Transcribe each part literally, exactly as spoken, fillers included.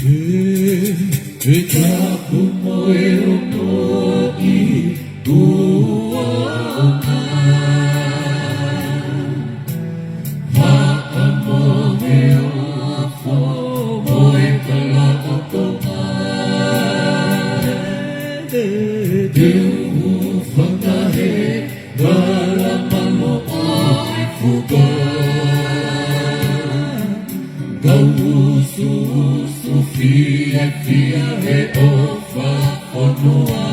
ʻE tapu mo e ongo ʻi tuʻa ʻo ka Maʻa mo e ofo mo e kalaʻokoʻa. Te u fakahē hala maloʻa e fuka. Kau usuusu fiefia he ʻofa fonua.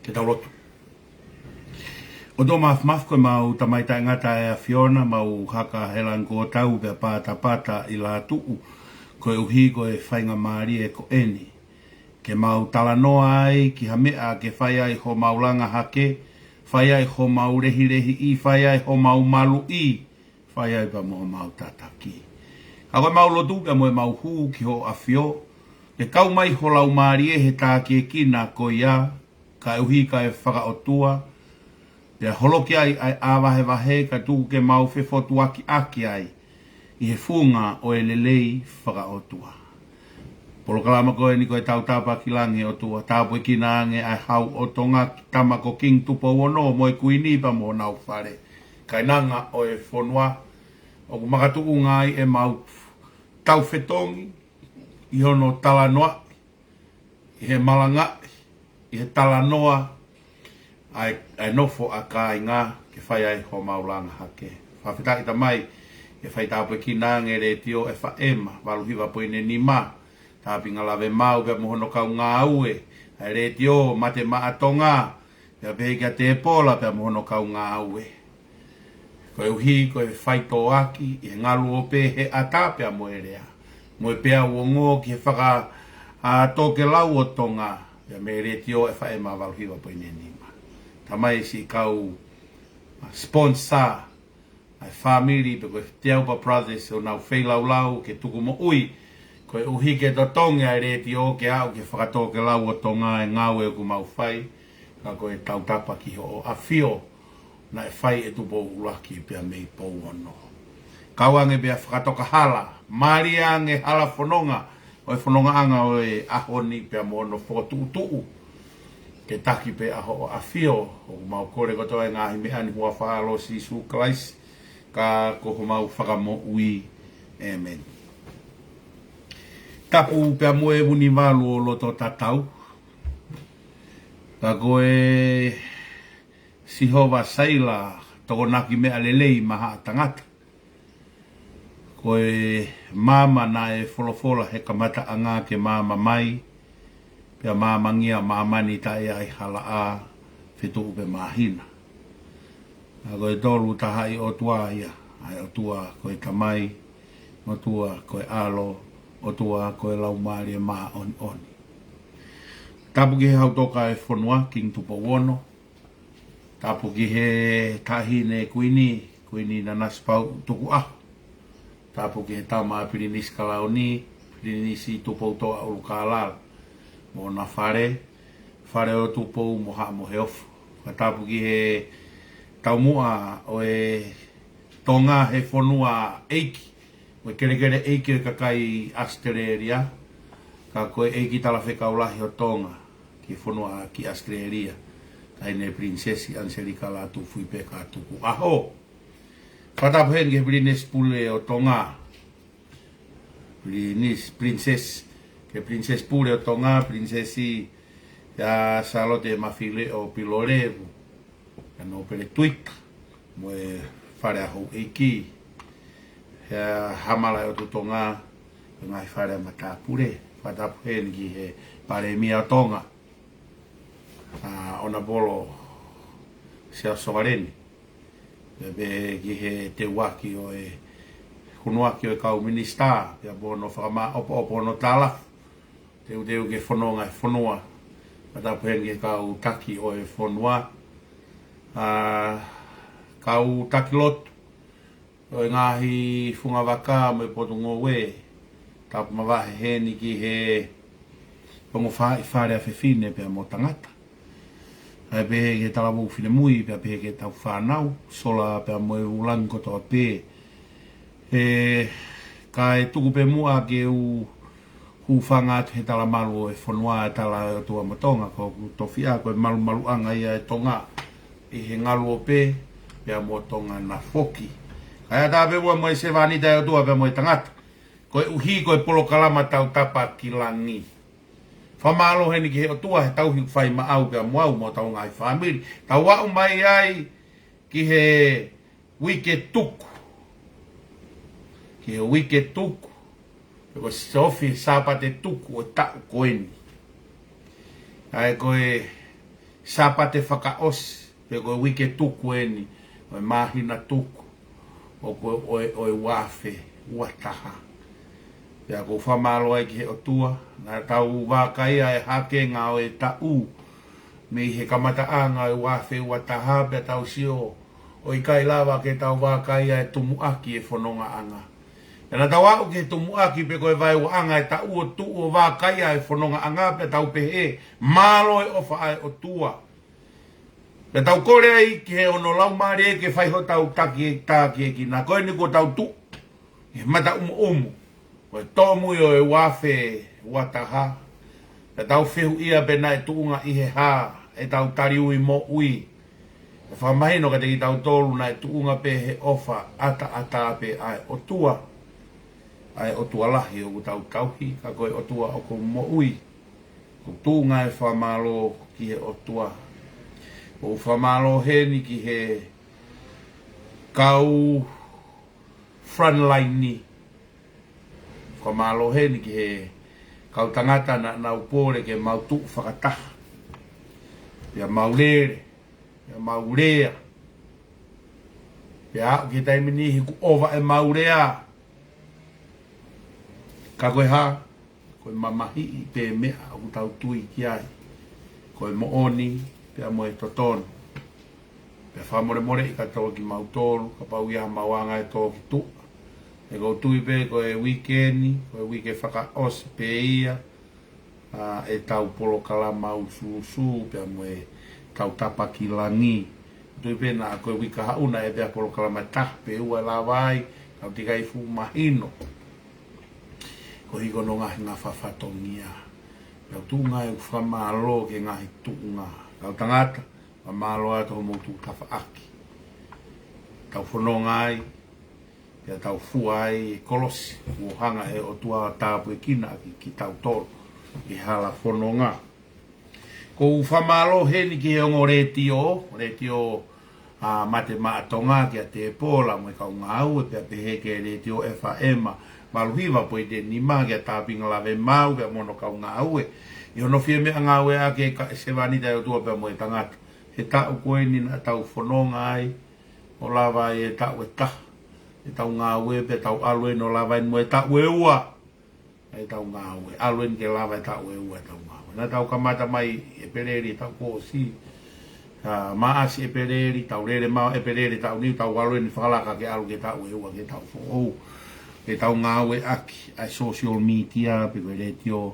Ke tau lotu. ʻOtua Māfimafi, ko ʻemau Tamai taʻengata ʻa e ʻAfiona, mau haka he langi kuo tau pea patapata ʻi lātuʻu. Koeʻuhi ko e faingamālie ko eni ke mau talanoa ai ki ha meʻa ke fai ai homau langa hake, fai ai homau lehilehiʻi, fai ai homau maluʻi, fai ai pea mo homau tataki. Ka ko ʻemau lotu pea mo ʻemau hū ki hoʻo ʻafio, ke kau mai ho Laumālie he tākiekina ko ia, kaeʻuhi kae fakaʻotua, pea holoki ai ʻa e ʻā vahevahe ka tuku ke mau fefotuakiʻaki ai ʻi he funga ʻo e lelei fakaʻotua. Polokalama ko eni ko e Tautapa ki Langi ʻOtua, tāpuekina ange ʻa e Hau ʻo Tonga, Tama ko Kingi Tupou Ono mo e Kuini pea mo honau fale. Kainanga ʻo e fonua, ʻoku makatuʻunga ai ʻemau taufetongi ʻi hono talanoaʻi, ʻi he malangaʻi, ʻi he talanoa ʻa e, ʻa e nofo ʻa kāinga ke fai ai homau langa hake. Fakafetaʻi Tamai, ke fai tāpuekina ange Letiō ʻEfaʻema valu hiva poini nima, Tāpinga Lave Maʻu pea mo hono kau ngāue, ʻa e Letiō Mate Maʻa Tonga, pea pehē kia Tepola pea mo hono kau ngāue. Koeʻuhi ko e faitoʻoaki ʻi he ngaluope, he ʻata pea mo e lea, mo e peau ongo ki he faka, ʻa, tokelau ʻo Tonga, pea mei he Letiō ʻEfaʻema valu hiva poini nima. Tamai, siʻi kau, ʻa, sponsor, ʻa e fāmili pe ko e Te Aupa Brothers ʻo nau feilaulau ke tuku moʻui, koeʻuhi ke totongi ʻa e Letiō ke aʻu ki he fakatokelau ʻo Tonga ʻa e ngāue ʻoku mau fai, ka ko e Tautapa ki hoʻo ʻAfio, naʻe fai ʻe Tupou ʻUluaki pea mei Pouono. Kau ange pea fakatokahala, mālie ange hala fononga ʻo e fonongaʻanga ʻo e ʻaho ni pea mo hono fokotuʻutuʻu ke taki pē ʻa hoʻo ʻAfio. ʻOku mau kole kotoa ʻa e ngaahi meʻa ni ʻi he huafa ʻo Sīsū Kalaisi, ka ko homau Fakamoʻui. ʻĒmeni. Tapu pea mo e Vunivalu ʻo loto tatau. Ka ko e Sihova Saila, tokonaki meʻa lelei maʻa haʻa tangata. Ko e maama naʻe folofola he kamataʻanga ke maama mai, pea maamangia māmani taʻe ʻi ai ha laʻā, fetuʻu pe māhina. ʻA ko e Tolu Tahaʻi ʻOtua ia, ʻa e ʻOtua ko e Tamai, ʻOtua ko e ʻAlo, ʻOtua ko e Laumālie Māʻoniʻoni. Tapu ki he Hau Toka ʻo e fonua, Kingi Tupou Ono. Tapu ki he Taʻahine Kuini, Kuini Nanasipauʻu Tukuʻaho. Tapu ki he Tama Pilinisi Kalauni, Pilinisi Tupoutoʻa ʻUlukālala, mo hona fale, Fale ʻo Tupou mo Haʻa Moheofo. Ka tapu ki he taumuʻa ʻo e Tonga he fonua ʻeiki, mo e kelekele ʻeiki ʻo e kakai ʻAositelēlia, ka ko e ʻEiki Talafekau Lahi ʻo Tonga ki he fonua ki ʻAositelēlia, Taʻahine Pilinisesi ʻAniselika Lātūfuipeka Tukuʻaho. Fakatapu heni ki he Pilinisi Pule ʻo Tonga, Pilinis-, Pilinisesi, ki he Pilinisesi Pule ʻo Tonga, Pilinisesi ʻa Sālote Mafileʻo Pilolevu, ʻa Nōpele Tuita, mo e Fale ʻa Houʻeiki, ʻa Hamalaʻeʻotu Tonga, mo e ngaahi fale ʻa matāpule. Fakatapu heni ki he Palēmia ʻo Tonga, ʻa Onapolo Siaosi Sovaleni, pea pehē ki he teuaki ʻo e, hunuaki ʻo e kau minisitā, pea mo hono fakamāʻopoʻopo hono tala, teuteu ke fononga e fonua. Fakatapu heni ki he kau taki ʻo e fonua, ʻa, kau taki lotu ʻo e ngaahi fungavaka mo e potungāue. Tapu mavahe heni ki he ongo faʻahi fale ʻa fefine pea mo tangata, kae pehē ki he talavou finemui, pea pehē ki he tau fānau, sola pea mo e vūlangi kotoa pē. ʻE, kae tuku pē muʻa ke u hūfanga atu he talamalu ʻo e fonua, ʻa e tala ʻa e ʻOtua mo Tonga, ko hoku tofiʻa ko e malumaluʻanga ia ʻo Tonga ʻi he ngaluope, pea mo Tonga na foki. Kae ʻatā pē muʻa mo e sevāniti ʻa e ʻOtua pea mo e tangata, koeʻuhi ko e polokalama Tautapa ki Langi. Fakamālō heni ki he ʻOtua he tauhi ʻoku fai maʻau pea mo au mo hotau ngaahi fāmili. Tau aʻu mai ai ki he uike tuku. Ki he uike tuku. Pe ko e ofi Sāpate tuku ʻo e taʻu ko eni. ʻA ia ko e Sāpate fakaʻosi, pe ko e uike tuku eni ʻo e māhina tuku ʻo ko, ʻo e, ʻo e ua afe ua taha. Pea ʻoku ou fakamālō ai ki he ʻOtua, naʻa tau vakai ʻa e hakenga ʻo e taʻu, mei he kamataʻanga ʻo e ua afe ua taha, pea tau sio ʻo ʻikai lava ke tau vakai ʻa e tumuʻaki e fonongaʻanga. Pea naʻa tau aʻu ki he tumuʻaki pe ko e vaeuaʻanga e taʻu ʻo tuʻu ʻo vakai ʻa e fonongaʻanga, pea tau pehē, mālō e ʻofa ʻa e ʻOtua. Pea tau kole ai ki he ʻOtua Laumālie ke fai hotau taki e taki e kina. Ko eni kuo tau tuʻu he mata ʻumoʻumo ʻo e tōmui ʻo e ua afe ua taha. Pea tau fehuʻia pe naʻe tuʻunga ʻi he hā ʻetau taliui moʻui. ʻE fakamahino kiate kitautolu naʻe tuʻunga pē he ʻofa ʻataʻatā pē ʻa e ʻOtua. ʻA e ʻOtua lahi ʻoku tau tauhi, ka ko e ʻOtua ʻoku moʻui. ʻOku tuʻunga e fakamālō ki he ʻOtua. ʻOku ou fakamālō heni ki he kau frontline ni. Fakamālō heni ki he kau tangata naʻa nau pole ke mau tuʻu fakataha. Pea mau lele, pea mau lea. Pea aʻu ki he taimi ni he kuo ʻova e mau lea. Ka ko e hā, ko e mamahiʻi pē meʻa ʻoku tau tui ki ai. Ko e moʻoni, pea mo e totonu. Pea fakamolemoleʻi kātoa kimautolu, kapau ʻe ʻi ai ha mau anga e tō ki tuʻa. He ʻoku ou tui pē ko e uike ni, ko e uike fakaʻosi pē ia, ʻa ʻetau polokalama usuusu, pea mo ʻetau tapa ki langi. Tui pē naʻa ko e uike kahaʻu naʻe pē ʻa e polokalama ʻe taha pe ua ʻe lava ai, ka ʻoku teʻeki ai fuʻu mahino. Ko e hiko ʻo e ngaahi ngafa fatongia. Pea ʻoku tuʻunga e fakamālō ki he ngaahi tuʻunga. Kau tangata, fakamālō atu hoʻomou tuʻu tafaʻaki. Tau fononga ai, pea tau fua ai e kolosi, kuo hanga ʻe he ʻOtua ʻo tāpuekina ʻaki kitautolu, ʻi he hala fononga. ʻOku ou fakamālō heni ki he ongo letiō, letiō ʻa Mate Maʻa Tonga kia Tēpola mo e kau ngāue, pea pehē ki he letiō F M valu hiva poini nima kia Tāpinga Lavemau, pea mo hono kau ngāue. ʻI hono fie meʻangāue ʻaki e ka e sevāniti ʻa e ʻOtua pea mo e tangata. He taʻu ko eni naʻa tau fononga ai, ʻo lava ai e taʻu ʻe taha ʻetau ngāue, pea tau ʻalu eni ʻo lava eni mo e taʻu ʻe ua ʻetau ngāue. ʻAlu eni ke lava e taʻu ʻe ua ʻetau ngāue. Naʻa tau kamata mai ʻEpeleli taʻu kuo ʻosi. ʻA, Maʻasi, ʻEpeleli, tau lele mai ʻEpeleli taʻu ni, tau ʻalu eni fakalaka ke ʻalu ki he taʻu ʻe ua ki he taʻu foʻou. ʻEtau ngāue ʻaki ʻa e social media, pe ko e letiō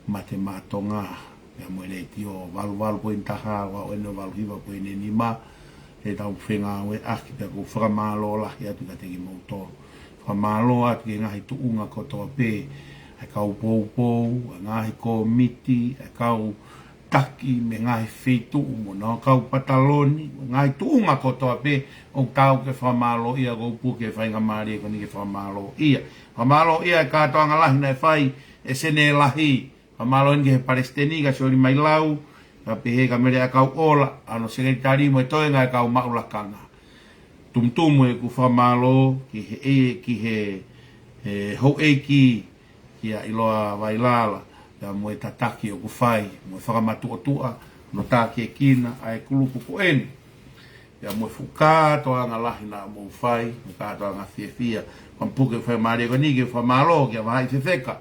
Mate Maʻa Tonga, pea mo e letiō valu valu poini taha, ʻo aʻu eni ʻo valu hiva poini nima, ʻetau fengāueʻaki, pea ʻoku ou fakamālō lahi atu kiate kimoutolu. Fakamālō atu ki he ngaahi tuʻunga kotoa pē, ʻa e kau poupou, ʻa e ngaahi kōmiti, ʻa e kau taki mei he ngaahi feituʻu mo e kau pataloni, ngaahi tuʻunga kotoa pē, ʻoku taau ke fakamālōʻia, ʻoku ou puke e faingamālie ko eni ke fakamālōʻia. Fakamālōʻia e kātoanga lahi naʻe fai ʻe Sene Lahi, fakamālō eni ki he Palesiteni, kia Sioli Mailau, pea pehē kia Mele ʻAkauʻola, ʻa hono sekelitali mo e toenga e kau maʻu lakanga. Tumutumu ʻeku fakamālō ki he, ʻe, ki he, he houʻeiki kia ʻIloa Vailala, pea mo e tataki ʻoku fai, mo e fakamatuʻotuʻa, hono takiekina ʻa e kulupu ko eni. Pea mo e fuʻu kātoanga lahi naʻa mou fai, mo e kātoanga fiefia. Pea puke e faingamālie ko eni ke fakamālō kia Vahaʻi Fefeka,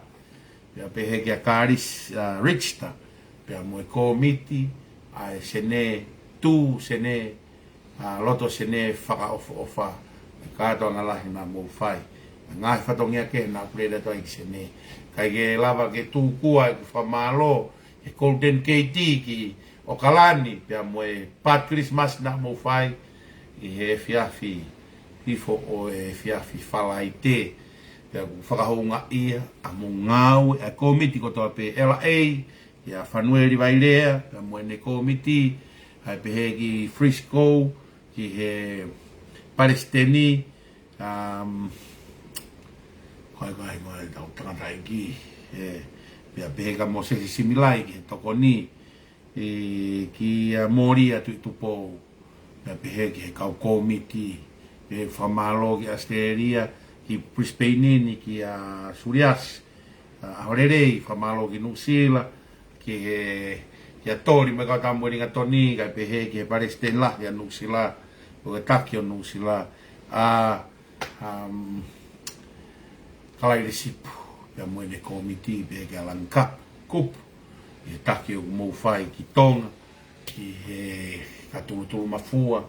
pea pehē kia Kālisi, ʻa, Richard, pea mo e kōmiti, ʻa e Sene, tū Sene, ʻa, loto Sene fakaʻofoʻofa, e kātoanga lahi naʻa mou fai. Ngaahi fatongia kehe naʻa ku lele atu ai ki Sene. ʻIkai ke lava ke tūkua ʻeku fakamālō, he Golden Gate ki ʻOkalani, pea mo e Part Christmas naʻa mou fai, ʻi he efiafi, hifo ʻo e efiafi Falaite, pea ʻoku fakahoungaʻia ʻa hoʻomou ngāue, ʻa e kōmiti kotoa pē, L A, kia Fanueli Vailea, pea mo ʻene kōmiti, ʻa e pehē ki Frisco, ki he Palesiteni, um, ko e, ko e, ko e tau tangataʻeiki, ē, pea pehē kia Mōsese Similai, ki he tokoni, ē, kia Mōlia Tuʻitupou, pea pehē ki he kau kōmiti, pea fakamālō ki ʻAositelēlia, ki Brisbane ni, kia Suliasi, ʻa, ʻAholelei, fakamālō ki Nuʻusila, ki he, kia Toli mo e kau Tamuelinga Toni, kae pehē ki he Palesiteni Lahi ʻa Nuʻusila, ʻo e taki ʻo Nuʻusila, ʻa, um, Kalailesipu, pea mo ʻene kōmiti pea ke alangi kapu kupu ʻi he taki ʻoku mou fai ki Tonga, ki he katulutulu mafua,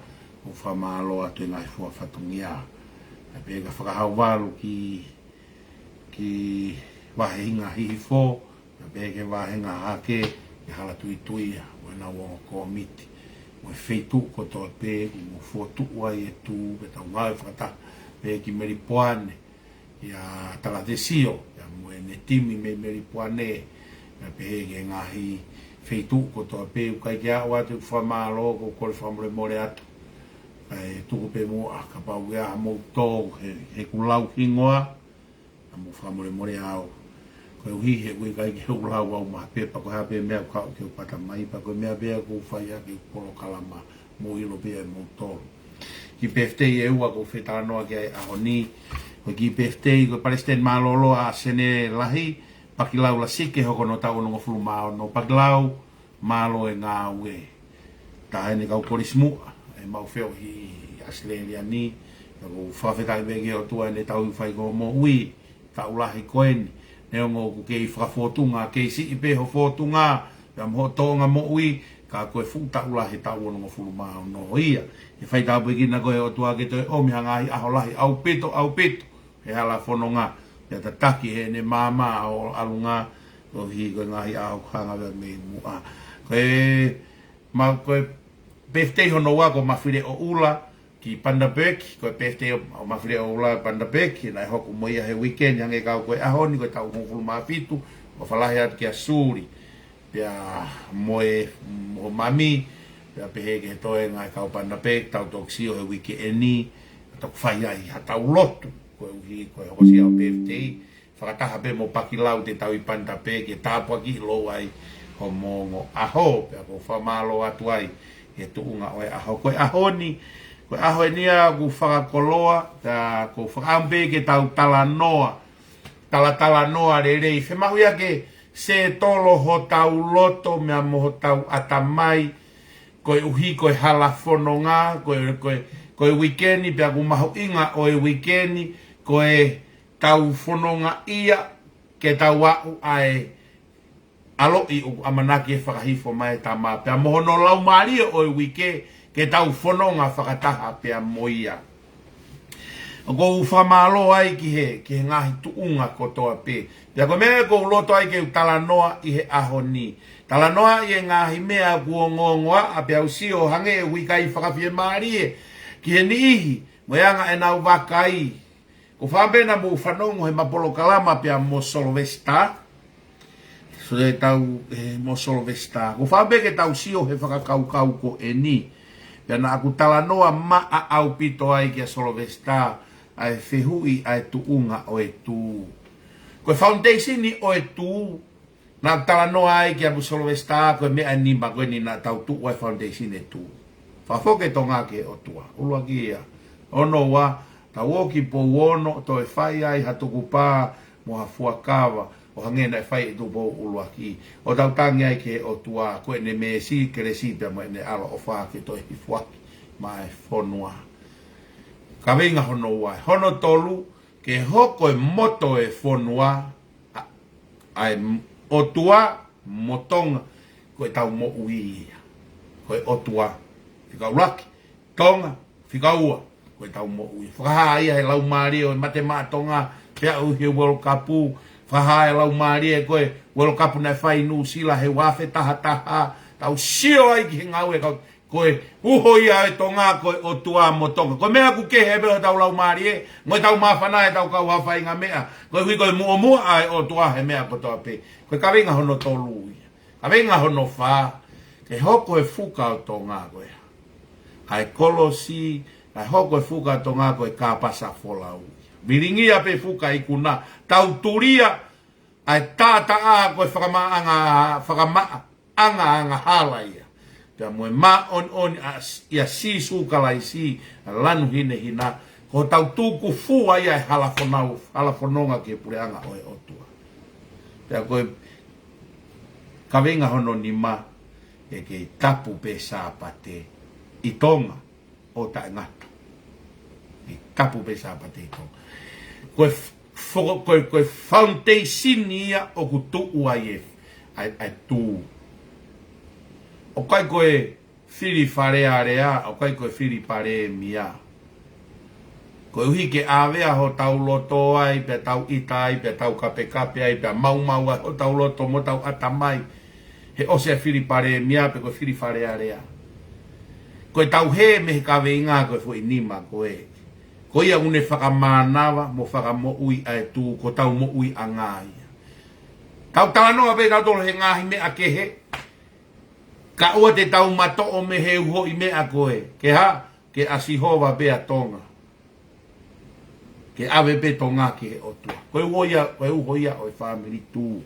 ʻoku fakamālō atu e ngaahi fua fatongia. Pea pea ka fakahauvalu ki, ki vahenga Hihifo, pea pea ke vahenga hake, ki Halatuituia, mo ʻenau ongo kōmiti, mo e feituʻu kotoa pē, ʻoku mou fokotuʻu ai e tū, pea tau ngāue fakataha, pea ki Melipoane, ʻia Talatesio, ʻia mo ʻene timi mei Melipoane, pea pehē ki he ngaahi feituʻu kotoa pē, ʻoku ʻikai ke aʻu atu ʻeku fakamālō, ʻoku ou kole fakamolemole atu. Kae tuku pē muʻa, kapau ʻe ʻi ai haʻamou tō, he, heʻeku lau hingoa, ʻa mou fakamolemole au. Koeʻuhi he ʻoku ʻikai ke u lau au maha pē, pea ko e hā pē meʻa ʻoku haʻu ki hoku ʻatamai, pea ko e meʻa pē ʻoku ou fai ʻaki ʻeku polokalama, mou ʻilo pē ʻe moutolu. Kiʻi pēfitei ʻe ua ʻoku ou fie talanoa ki ai he ʻaho ni. Ko e kiʻi pēfitei, ko e Palesiteni Mālōlō ʻa ʻAsene Lahi, Pakilau Lasike, hoko hono taʻu onongofulu mā ono. Pakilau, mālō e ngāue. Taha eni e kau kolisi muʻa ʻemau feohi ʻi ʻAositelēlia ni. Pea ʻoku ou fakafetaʻi pē ki he ʻOtua ʻene tauhi fai ko e moʻui, taʻu lahi ko eni. Neongo ʻoku kei fakafōtunga, kei siʻi pē ho fōtunga, pea mo hoʻo tōʻonga moʻui, ka ko e fuʻu taʻu lahi, taʻu onongofulu mā ono ia. ʻE fai tāpuekina koe ʻe he ʻOtua ke toe ʻomi ha ngaahi ʻaho lahi ʻaupito, ʻaupito he hala fononga, pea tataki heʻene maama ʻo ʻalunga, koeʻuhi ko e ngaahi ʻaho ʻoku hanga pē mei muʻa. Ko e, ma, ko e pēfitei hono ua ko Mafileʻoula ki Bundaberg, ko e pēfitei ʻo, ʻo Mafileʻoula Bundaberg, naʻe hoko mo ia he uike ni, hangē ka ko e ʻaho ni, ko e taʻu hongofulu mā fitu, ʻofa lahi atu kia Suli. Pea mo e, mo Mami, pea pehē ki he toenga e kau Bundaberg, tau toki sio he uike eni, toki fai ai haʻatau lotu, koeʻuhi ko e hokosia ʻo e pēfitei, fakataha pē mo Pakilau te tau ʻi Bundaberg, ke tāpuakiʻi lou ai homo ongo ʻaho, pea ʻoku ou fakamālō atu ai he tuʻunga ʻo e ʻaho. Ko e ʻaho ni, ko e ʻaho eni ia ʻoku fakakoloa, pea ʻoku ou fakaʻamu pē ke tau talanoa, talatalanoa lelei, fiemaʻu ia ke sētolo hotau loto meʻa mo hotau ʻatamai, koeʻuhi ko e hala fononga, ko e, ko e, ko e uike ni, pea ʻoku mahuʻinga ʻo e uike ni, ko e tau fononga ia ke tau aʻu ʻa e ʻaloʻi ʻoku ʻamanaki ʻe fakahifo mai e Tamai, pea mo hono Laumālie ʻo e uike ke tau fononga fakataha pea mo ia. ʻOku ou fakamālō ai ki he, ki he ngaahi tuʻunga kotoa pē. Pea ko e meʻa ʻoku ou loto ai ke u talanoa ʻi he ʻaho ni. Talanoa ʻi he ngaahi meʻa ʻoku ongoongoa, pea u sio hangē ʻoku ʻikai fakafiemālie ki he niʻihi, mo e anga ʻenau vakai. ʻOku ou fakaʻamu pē naʻa mou fanongo heʻema polokalama pea mo Solovesitā. Sole tau, ē, mo Solovesitā. ʻOku ou fakaʻamu pē ke tau sio he fakakaukau ko eni. Pea naʻa ku talanoa maʻa ʻaupito ai kia Solovesitā, ʻa e fehuʻi ʻa e tuʻunga ʻo e tū. Ko e foundation ʻo e tū, naʻa ku talanoa ai kia Solovesitā, ko e meʻa ʻe nima ko eni naʻa tau tuʻu ai e foundation e tū. Fakafoki e Tonga ki he ʻOtua. ʻUluaki ia. Hono ua, tau ō ki Pouono, toe fai ai ha tukupā mo ha fuakava, ʻo hangē naʻe fai ʻe Tupou ʻUluaki. ʻO tau tangi ai ki he ʻOtua, ko ʻene meesi, kelesi pea mo ʻene ʻaloʻofa ke toe hifo ʻaki maʻa e fonua. Kaveinga hono ua. Hono tolu, ke hoko e moto e fonua, ʻa, ʻa e m-, ʻOtua mo Tonga, ko ʻetau moʻui ia. Ko e ʻOtua, fika ʻuluaki, Tonga, fika ua, ko ʻetau moʻui. Fakahā ia he Laumālie ʻo e Mate Maʻa Tonga, pea ʻi he World Cup, fakahā e Laumālie ko e World Cup naʻe fai ʻi Nuʻusila he ua afe taha taha, tau sio ai ki he ngāue kau, ko e uho ia ʻo e Tonga, ko e ʻOtua mo Tonga. Ko e meʻa ʻoku kehe pē hotau laumālie, mo ʻetau māfana ʻetau kau ha faʻahinga meʻa. Koeʻuhi ko e muʻomuʻa ʻa e ʻOtua he meʻa kotoa pē. Ko e kaveinga hono tolu ia. Kaveinga hono fā, ke hoko e fuka ʻo Tonga ko e hā? ʻA e kolosi, kae hoko e fuka ʻo Tonga ko e kāpasa folau ia. Vilingia pē fuka ikuna, tau tulia, ʻa e taʻataʻa ko e fakamaʻanga, fakamaʻa, ʻanga angahala ia. Pea mo e māʻoniʻoni ʻa, ʻia Sīsū Kalaisi, lanu hinehina, ko hotau tukufua ia e hala fonau, hala fononga ki he puleʻanga ʻo e ʻOtua. Pea ko e kaveinga hono nima, ʻe kei tapu pē Sāpate ʻi Tonga ʻo taʻengata. ʻE tapu pē Sāpate ʻi Tonga. Ko e f-, foko-, ko e, ko e foundation ia ʻoku tuʻu ai e, ʻa e, ʻa e tū. ʻOku ʻikai ko e fili Fale Alea, ʻoku ʻikai ko e fili Palēmia. Koeʻuhi ke ʻavea hotau loto ai, pea tau ʻita ai, pea tau kapekape ai, pea maumau ai hotau loto mo tau ʻatamai, he ʻosi ʻa e fili Palēmia pe ko e fili Fale Alea. Ko e tau hē mei he kaveinga ko e foʻi nima ko ē. Ko ia ʻoku ne fakamānava mo fakamoʻui ʻa e tū, ko hotau moʻuiʻanga ia. Tau talanoa pē tautolu he ngaahi meʻa kehe, ka ʻoua te tau matoʻo mei he uhoʻi meʻa ko ē. Ke hā? Ke ʻasi hova pē ʻa Tonga. Ke ʻave pē Tonga ki he ʻOtua. Ko e uho ia, ko e uho ia ʻo e fāmili tū.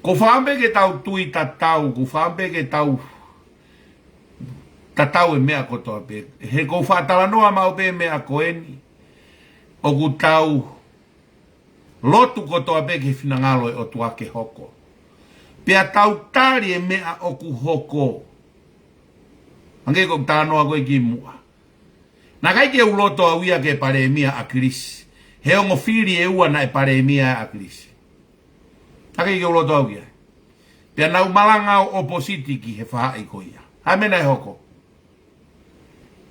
Ko e fakaʻamu pē ke tau tui tatau, ko e fakaʻamu pē ke tau tatau e meʻa kotoa pē. He ʻoku ou faʻa talanoa maʻu pē meʻa ko eni. ʻOku tau lotu kotoa pē ki he finangalo e ʻOtua ke hoko. Pea tau tali e meʻa ʻoku hoko. Hangē ko e talanoa ko ē kimuʻa. Naʻe ʻikai ke u loto au ia ke Palēmia ʻa Kilisi. He ongo fili ʻe ua naʻe Palēmia ʻa Kilisi. Naʻe ʻikai ke u loto au ia. Pea naʻa ku malanga ʻo ʻopositi ki he faʻahi ko ia. Hā e meʻa naʻe hoko?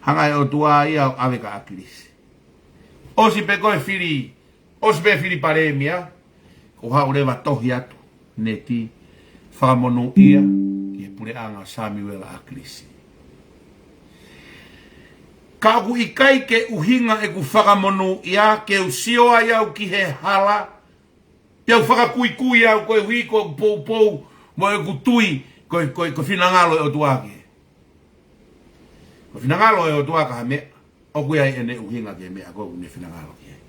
Hanga e ʻOtua ia ʻo ʻave kia ʻAkilisi. ʻOsi pē ko e fili, ʻosi pē fili Palēmia, ko e haʻu leva tohi atu, neti, fakamonūʻia ki he puleʻanga ʻo Samiuela ʻAkilisi. Ka ʻoku ʻikai ke ʻuhinga ʻeku fakamonūʻia, ke u sio ai au ki he hala, pea u fakakuikui au koeʻuhi ko ʻeku poupou, mo ʻeku tui, ko, ko, ko e finangalo e ʻOtua ke. Ko e finangalo e ʻOtua ki ha meʻa, ʻoku ʻi ai ʻene ʻuhinga ki he meʻa ko ē ʻoku ne finangalo ki ai.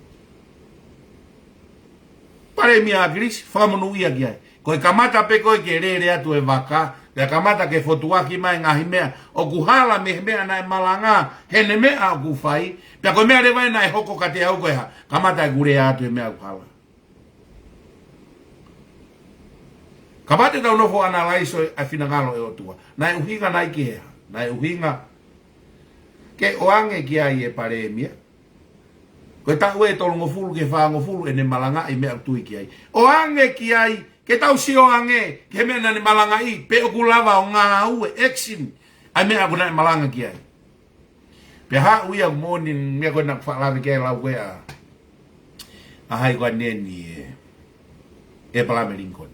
Palēmia ʻAkilisi, fakamonūʻia ki ai. Ko e kamata pē ko ē ke lele atu e vaka, pea kamata ke fotuaki mai ngaahi meʻa, ʻoku hala mei he meʻa naʻe malanga, heʻene meʻa ʻoku fai, pea ko e meʻa leva ia naʻe hoko kiate au ko e hā, kamata ʻeku lea atu e meʻa ʻoku hala. Kapau te tau nofo ʻo ʻanalaiso ʻa e finangalo e ʻOtua. Naʻe ʻuhinga nai ki he hā? Naʻe ʻuhinga ke ʻoange ki ai e Palēmia. Ko e taʻu ʻe tolungofulu ki he fāngofulu ʻene malangaʻi meʻa ʻoku tui ki ai. ʻOange ki ai, ke tau sio ange, ki he meʻa naʻa ne malangaʻi, pe ʻoku lava ʻo ngāue, action, ʻa e meʻa ʻoku naʻe malanga ki ai. Pea haʻu ia moʻoni meʻa ko ē naʻa ku faʻa lave ki ai lau ko ē ʻa, ʻa hai ko eni ʻe, ʻe Palame Lincoln.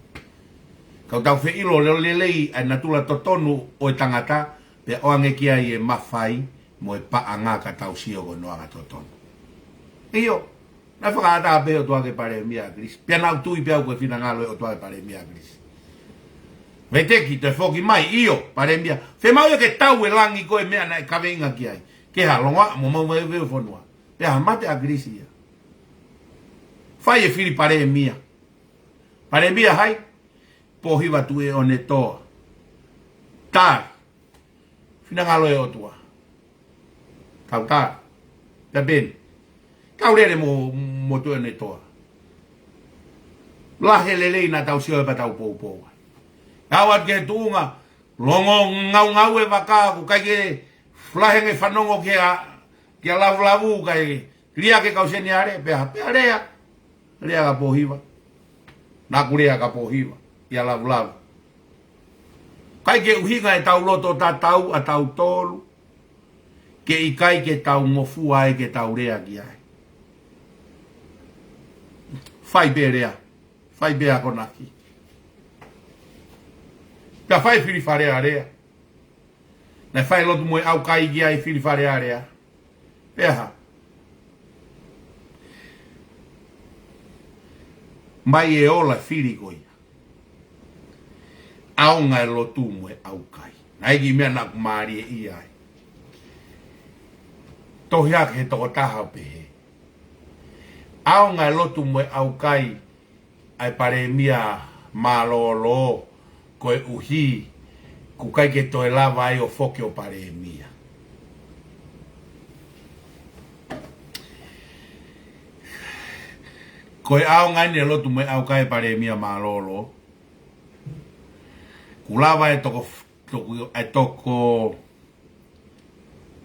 Ka ʻoku tau feʻilo leo lelei ʻa e natula totonu ʻo e tangata, pea ʻoange ki ai e mafai mo e paʻanga ka tau sio ko hono anga totonu. ʻIo, naʻe fakaʻatā pē ʻOtua ke Palēmia ʻAkilisi. Pea naʻa ku tui pē au ko e finangalo e ʻOtua ke Palēmia ʻAkilisi. Veteki, toe foki mai, ʻio, Palēmia. Fiemaʻu ia ke tau e langi ko e meʻa naʻe kaveinga ki ai. Ke hā, longoaʻa mo maumauʻi e fonua. Pea hā, mate ʻAkilisi ia. Fai e fili Palēmia. Palēmia hai? Pōhiva Tuʻiʻonetoa. Tali. Finangalo e ʻOtua. Tau tā. Pea peni. Tau lele mo, mo Tuʻiʻonetoa. Lahi e lelei naʻa tau sio ai pea tau poupou ai. Aʻu atu ki he tuʻunga, longo ngaungau e vaka, ʻoku ʻikai ke lahi ange fanongo kia, kia Lavulavu, ʻikai liʻaki e kau seniale, pea, pea lea. Lea kia Pōhiva. Naʻa ku lea kia Pōhiva, ʻia Lavulavu. ʻIkai ke ʻuhinga ʻetau loto tatau ʻa tautolu, ke ʻikai ke tau ngofua ai ke tau lea ki ai. Fai pē lea, fai pē akonaki. Pea fai fili Fale Alea. Naʻe fai lotu mo e ʻaukai ki ai fili Fale Alea. Pea hā? Mai e ola fili ko ia. ʻAonga e lotu mo e ʻaukai. Naʻe ʻi ai e kiʻi meʻa naʻa ku mālieʻia ai. Tohi hake he tokotaha ʻo pehē, ʻaonga e lotu mo e ʻaukai ʻa e Palēmia mālōlō, koeʻuhi ʻoku ʻikai ke toe lava ai ʻo foki ʻo Palēmia. Ko e ʻaonga eni e lotu mo e ʻaukai e Palēmia mālōlō, ʻoku lava e toko, toko, e toko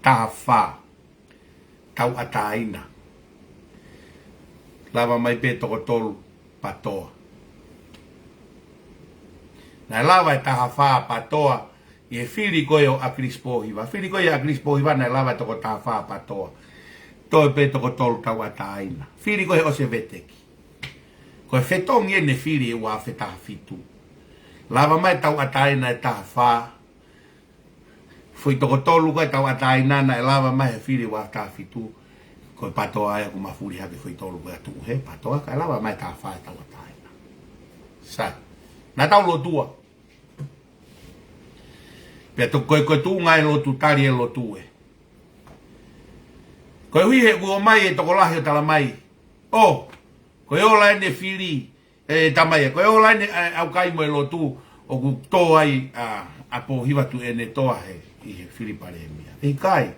taha fā tauʻatāina. Lava mai pē toko tolu PATOA. Naʻe lava e taha fā PATOA ʻi he fili ko ē ʻo ʻAkilisi Pōhiva. Fili ko ē ʻa ʻAkilisi Pōhiva naʻe lava e toko taha fā PATOA. Toe pē toko tolu tauʻatāina. Fili ko ē ʻosi e veteki. Ko e fetongi ʻene fili ʻi he ua afe taha fitu. Lava mai tauʻatāina ʻe taha fā. Foʻi toko tolu ko ē tauʻatāina naʻe lava mai he fili ua afe taha fitu. Ko e PATOA ia ʻoku mafuli hake, foʻi tolu ko ē ʻa tuʻu he PATOA, kae lava mai taha fā e tauʻatāina. Sai. Naʻa tau lotua. Pea to ko e, ko e tuʻunga e lotu, tali e lotu ē. Koeʻuhi he kuo ʻomai e tokolahi ʻo talamai, ʻo, ko e ola ʻene fili, e, tamai ē, ko e ola ʻene, e, ʻaukai mo e lotu, ʻoku tō ai ʻa, ʻa Pōhiva Tuʻiʻonetoa he, ʻi he fili palēmia. ʻIkai,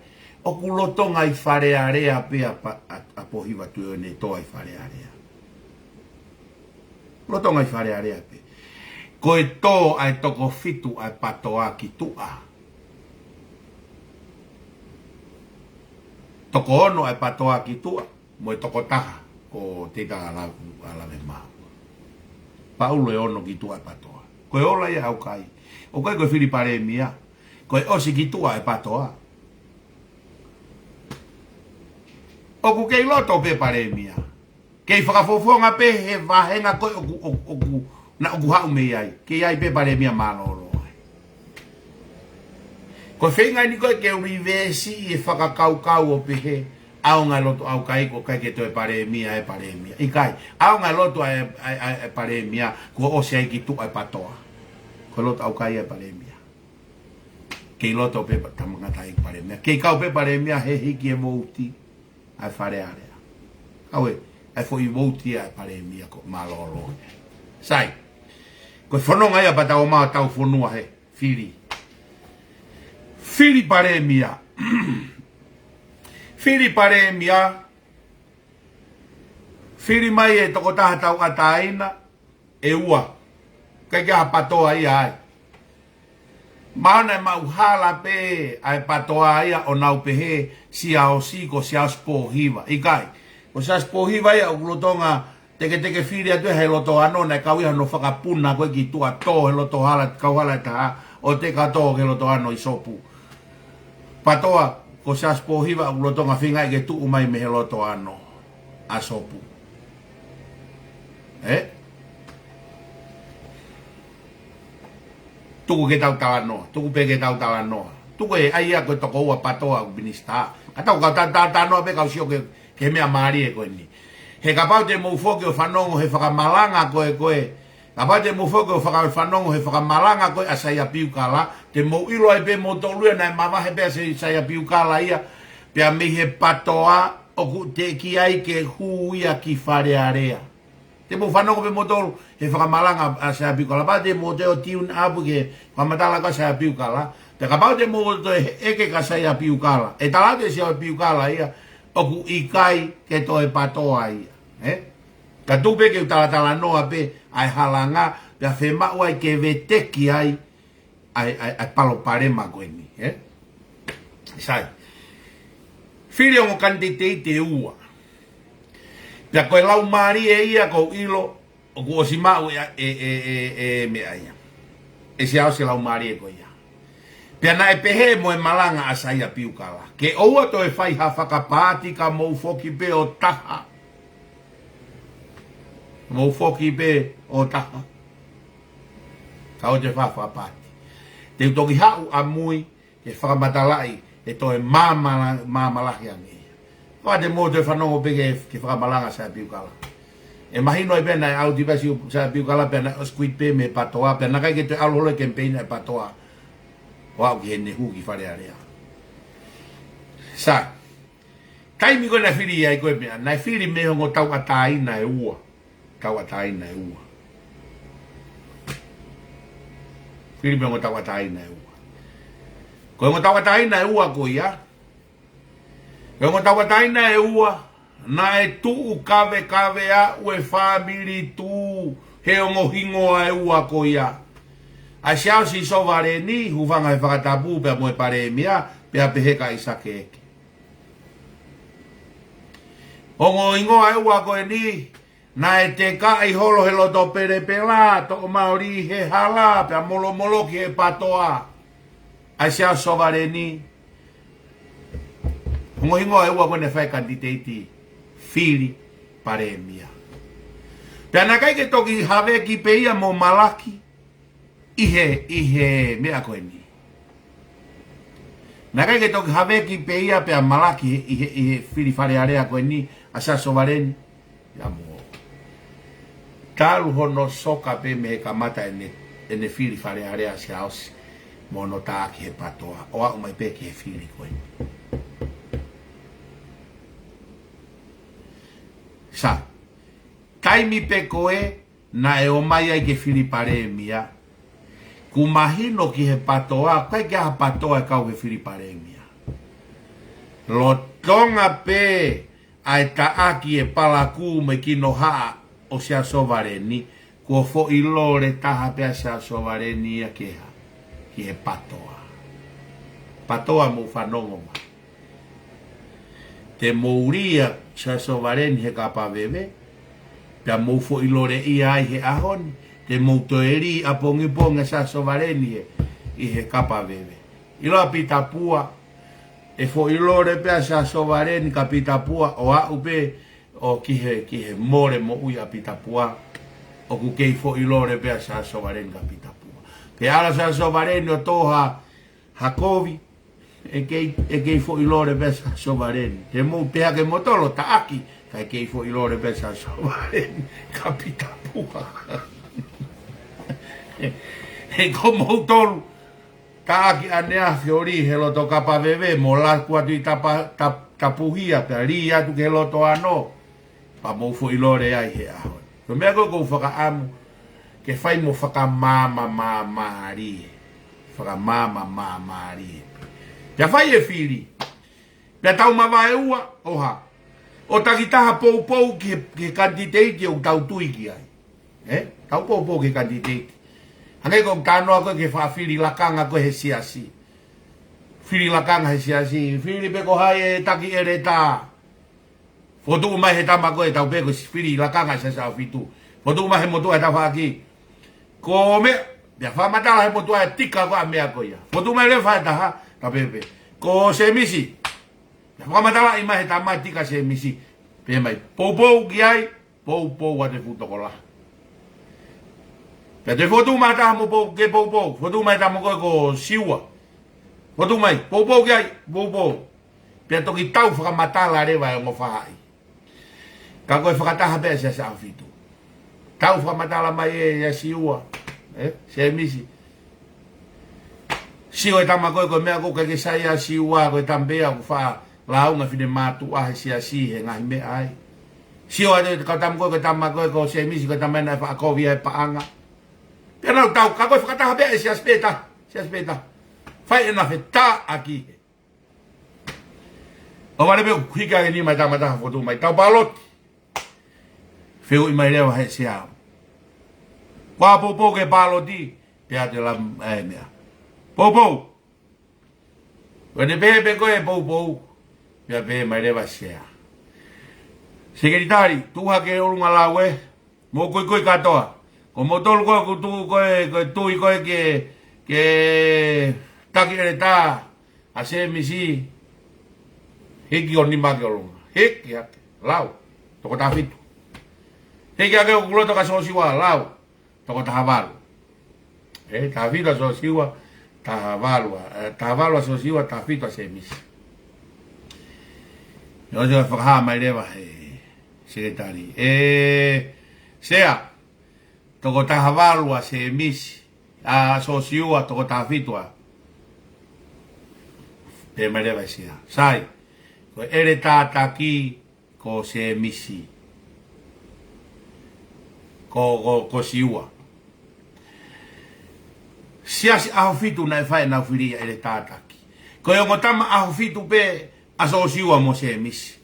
ʻoku lolotonga ʻi Fale Alea pē ʻa Pa-, ʻa, ʻa Pōhiva Tuʻiʻonetoa ʻi Fale Alea. Lolotonga ʻi Fale Alea pē. Ko e tō ʻa e toko fitu ʻa e PATOA ki tuʻa. Toko ono ʻa e PATOA ki tuʻa, mo e toko taha ko Teita ʻAla-, ʻAlavema. Pau e ono ki tuʻa e PATOA. Ko e ola ia ʻaukai. ʻOku ʻikai ko e fili palēmia. Ko e ʻosi ki tuʻa e PATOA. ʻOku kei loto pē palēmia. Kei fakafofonga pē he vāhenga ko ē ʻoku, ʻoku, ʻoku, naʻa ʻoku haʻu mei ai. Kei ʻi ai pē palēmia mālōlō ai. Ko e feinga eni ko ē ke reverse ʻi he fakakaukau ʻo pehē, ʻaonga e lotu ʻaukai ko e ʻikai ke toe palēmia e palēmia. ʻIkai, ʻaonga e lotu ʻa e, ʻa e, ʻa e, ʻa e palēmia, kuo ʻosi ai ki tuʻa e PATOA. Ko e lotu ʻaukai ʻa e palēmia. Kei loto pē pa-, tangataʻeiki palēmia. Kei kau pē palēmia he hiki e vouti ʻa e Fale Alea. Kau ē, ʻa e foʻi vouti ʻa e palēmia ko e mālōlō. Sai. Ko e fononga ia pea tau ō mai ʻo tau fonua he fili. Fili palēmia. Fili palēmia. Fili mai e toko taha tauʻatāina ʻe ua. ʻIkai ke ʻi ai ha PATOA ia ai. Mahalo naʻe maʻu hala pē ʻa e PATOA ia ʻo nau pehē Siaosi ko Siaosi Pōhiva. ʻIkai. Ko Siaosi Pōhiva ia ʻoku lolotonga teketeke fili atu he lotoano, naʻe kau ia hono fakapuna ko ē ki tuʻa, tō he loto hala, kauhala ʻe taha, ʻo teka tō ki he lotoano ʻi Sopu. PATOA, ko Siaosi Pōhiva ʻoku lolotonga feinga ke tuʻu mai mei he lotoano ʻa Sopu. Ē? Tuku ke tau talanoa, tuku pē ke tau talanoa. Tuku ē, ʻa ia ko e toko ua PATOA ʻoku minisitā. Ka tau kau ta-, ta-, talanoa pē kau sio ki he, ki he meʻa mālie ko eni. He kapau te mou foki ʻo fanongo he fakamalanga ko ē ko ē. Kapau te mou foki ʻo faka-, fanongo he fakamalanga ko ē ʻa Saia Piukala, te mou ʻilo ai pē moutolu ia naʻe mavahe pē ʻa Sai-, Saia Piukala ia, pea mei he PATOA ʻoku teʻeki ai ke hū ia ki Fale Alea. Te mou fanongo pē moutolu he fakamalanga ʻa Saia Piukala. Pea te mou toe ʻo tune up ki he fakamatala ko ē ʻa Saia Piukala. Pea kapau te mou toe ʻeke kia Saia Piukala, ʻe tala atu ʻe Saia Piukala ia, ʻoku ʻikai ke toe PATOA ia. Ē? Ka tuku pē ke u talatalanoa pē ʻa e halanga, pea fiemaʻu ai ke veteki ai ʻa e, ʻa e, ʻa e palopalema ko eni, ē? Sai. Fili ongo kanititeiti ʻe ua. Pea ko e laumālie ia ʻoku ou ʻilo, ʻoku ʻosi maʻu e, e, e, e, e meʻa ia. ʻE Siaosi e laumālie ko ia. Pea naʻe pehē mo e malanga ʻa Saia Piukala. Ke ʻoua toe fai ha fakapaati ka mou foki pē ʻo taha. Mou foki pē ʻo taha. Ka ʻoua toe fai ha fakapaati. Te u toki haʻu ʻamui ke fakamatalaʻi e toe māmala-, māmalahi ange ia. Pea te mou toe fanongo pē ki he, ki he fakamalanga ʻa Saia Piukala. ʻE mahino ai pē naʻe ʻalu atu pē ʻa Saia Piukala pea naʻe ʻosi quit pē mei he PATOA pea naʻe ʻikai ke toe ʻalu holo e kemipeini ʻa e PATOA ʻo aʻu ki heʻene hū ki Fale Alea. Sai. Taimi ko ē naʻe fili ai ko e meʻa, naʻe fili mei he ongo tauʻatāina ʻe ua. Tauʻatāina ʻe ua. Fili mei he ongo tauʻatāina ʻe ua. Ko e ongo tauʻatāina ʻe ua ko ia. Ko e ongo tauʻatāina ʻe ua, naʻe tuʻu kavekave aʻu e fāmili Tū he ongo hingoa ʻe ua ko ia. ʻA Siaosi Sovaleni, hūfanga he fakatapu pea mo e palēmia, pea pehē kia ʻAisake ʻEke. Ongo hingoa ʻe ua ko eni, naʻe tekaʻi holo he loto pelepela, toʻo maoli he hala, pea molomoloki he patoa ʻa Siaosi Sovaleni. Ongo hingoa ʻe ua ko eni naʻe fai kanititeiti fili palēmia. Pea naʻe ʻikai ke toki haveki pē ia mo Malaki ʻi he, ʻi he meʻa ko eni. Naʻe ʻikai ke toki haveki pē ia pea Malaki ʻi he, ʻi he fili Fale Alea ko eni ʻa Siaosi Sovaleni. Ia mo. Talu hono soka pē mei he kamata ʻene, ʻene fili Fale Alea ʻa Siaosi mo hono taʻaki he patoa ʻo aʻu mai pē ki he fili ko eni. Sai, taimi pē ko ē naʻe ōmai ai ke fili palēmia, kuo mahino ki he patoa, ʻikai ke ʻi ai ha patoa ʻe kau he fili palēmia. Lolotonga pē ʻa e taʻaki e palakū mo e kinohaʻa ʻo Siaosi Sovaleni, kuo foʻi lole taha pē ʻa Siaosi Sovaleni ia ki he, ki he patoa. Patoa, mou fanongo mai. Te mou lī ʻa Siaosi Sovaleni he kapa veve, pea mou foʻi lole ia ai he ʻaho ni, te mou toe lī ʻapongipongi ʻa Siaosi Sovaleni he, ʻi he kapa veve. ʻIloa Pita Pua, ʻe foʻi lole pē ʻa Siaosi Sovaleni kia Pita Pua ʻo aʻu pē ʻo ki he, ki he mole moʻui ʻa Pita Pua, ʻoku kei foʻi lole pē ʻa Siaosi Sovaleni kia Pita Pua. Ke ʻalu ʻa Siaosi Sovaleni ʻo tō ha, ha kovi, ʻe kei, ʻe kei foʻi lole pē ʻa Siaosi Sovaleni. Te mou pehē ʻa kimoutolu ʻo taʻaki, kae kei foʻi lole pē ʻa Siaosi Sovaleni kia Pita Pua. He ko moutolu taʻaki ʻaneafi ʻo lī he loto kapa veve mo laku atu ʻi tapa, tap-, tapuhia pea lī atu ki he loto ano, pea mou foʻi lole ai he ʻaho ni. Ko e meʻa ko ē ʻoku ou fakaʻamu ke fai mo fakamaama māmālie. Fakamaama māmālie. Pea fai e fili. Pea tau mavaeua ʻo hā? ʻO takitaha poupou ki he, ki he kanititeiti ʻoku tau tui ki ai. Ē? Tau poupou ki he kanititeiti. Hangē ko e talanoa ko ē ki he faʻa fili lakanga ko ē he siasi. Fili lakanga he siasi. Fili pē ko hai e taki ʻeletā. Fokotuʻu mai he tama ko ē, tau pehē ko e fili lakanga ʻa Siaosi ʻAhofitu. Fokotuʻu mai he motuʻa ʻe taha ki. Ko e meʻa, pea fakamatala he motuʻa ʻe tika ko ā meʻa ko ia. Fokotuʻu mai leva ʻe taha, tau pehē pē. Ko Sēmisi. Pea fakamatalaʻi mai he tama ʻe tika Sēmisi. Pehē mai, poupou ki ai, poupou atu e fuʻu tokolahi. Pea toe fokotuʻu mai taha mo pou-, ke poupou. Fokotuʻu mai taha mo ko ē ko Siua. Fokotuʻu mai, poupou ki ai, poupou. Pea toki tau fakamatala leva e ongo faʻahi. Ka ko e fakataha pē ʻa Siaosi ʻAhofitu. Tau fakamatala mai ē ʻia Siua, ē, Sēmisi. Sio e tama ko ē ko e meʻa ko ē ʻikai ke sai ʻa Siua, ko e tama pē ia ʻoku faʻa lāunga finemātuʻa he siasi he ngaahi meʻa ai. Sio atu e kau tama ko ē ko e tama ko ē ko Sēmisi ko e tama ena ʻe faʻa kovi ai e paʻanga. Pea nau tau, ka ko e fakataha pē ʻa e siasi pē taha, siasi pē taha. Fai ʻena fetaʻaki he. ʻO vale pē ʻoku hiki ake nima e tama taha fokotuʻu mai, tau pāloti. Fehuʻi mai leva he sea. Kuo poupou ki he pāloti, pea te la, ē, meʻa. Poupou. Ko ʻene pehē pē ko ē poupou, pea pehē mai leva e sea. Sekelitali, tuʻu hake ʻolunga lau ē, mou kuikui kātoa. Ko moutolu ko ē ʻoku tuʻu ko ē, ko e tui ko ē ke, ke taki ʻeletā ʻa Sēmisi, hiki ho nima ki ʻolunga. Hiki hake, lau, toko taha fitu. Hiki hake ʻoku loto kia Siosiua, lau, toko taha valu. Ē, taha fitu ʻa Siosiua, taha valu ʻa, ē, taha valu ʻa Siosiua, taha fitu ʻa Sēmisi. ʻE ʻosi ʻo fakahā mai leva he sekelitali. Ē, sea, toko taha valu ʻa Sēmisi, ʻa Siosiua, toko taha fitu ʻa. Pehē mai leva e sea. Sai, ko e ʻeletā taki ko Sēmisi. Ko, ko, ko Siua. Siasi ʻAhofitu naʻe fai ʻenau fili ʻa e ʻeletā taki. Ko e ongo tama ʻAhofitu pē ʻa Siosiua mo Sēmisi.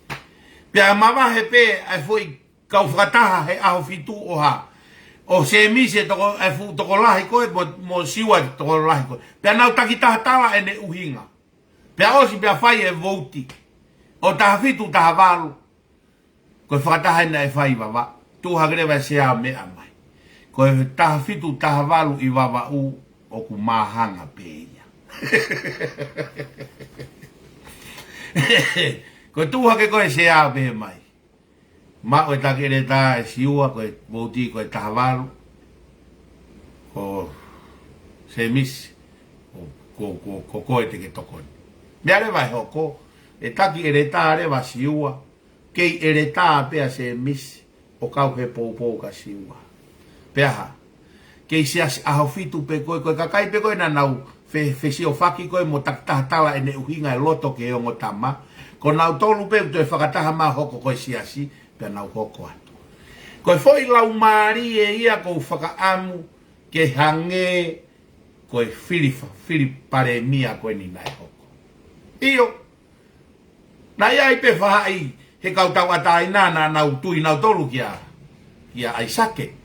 Pea mavahe pē ʻa e foʻi kau fakataha he ʻAhofitu ʻo hā. ʻO Sēmisi e toko, e fuʻu tokolahi ko ē, mo, mo Siua e tokolahi ko ē. Pea nau takitaha tala ʻene ʻuhinga. Pea ʻosi pea fai e vouti. ʻO taha fitu, taha valu. Ko e fakataha ʻena ʻe fai ʻi Vavaʻu. Tuʻu hake leva e sea ʻo meʻa mai. Ko e taha fitu, taha valu ʻi Vavaʻu ʻoku māhanga pē ia. Ko e tuʻu hake ko e sea ʻo pehē mai, maʻu e taki ʻeletā ʻe Siua, ko e vouti ko e taha valu, ko Semisi, ko, ko, ko, ko koe te ke tokoni. Meʻa leva ʻe hoko, ʻe taki ʻeletā leva Siua, kei ʻeletā pē ʻa Semisi, ʻo kau he poupou kia Siua. Pea hā, kei siasi ʻAhofitu pē ko ē, ko e kakai pē ko ē naʻa nau fe-, fesiofaki ko ē mo takitaha tala ʻene ʻuhinga e loto ki he ongo tama. Ko nautolu pē ʻoku toe fakataha mai ʻo hoko ko e siasi, pea nau hoko atu. Ko e foʻi laumālie ia ʻoku ou fakaʻamu ke hangē ko e fili fa-, fili palēmia ko eni naʻe hoko. ʻIo, naʻe ʻi ai pē faʻahi he kau tauʻatāina naʻa nau tui nautolu kia, kia ʻAisake.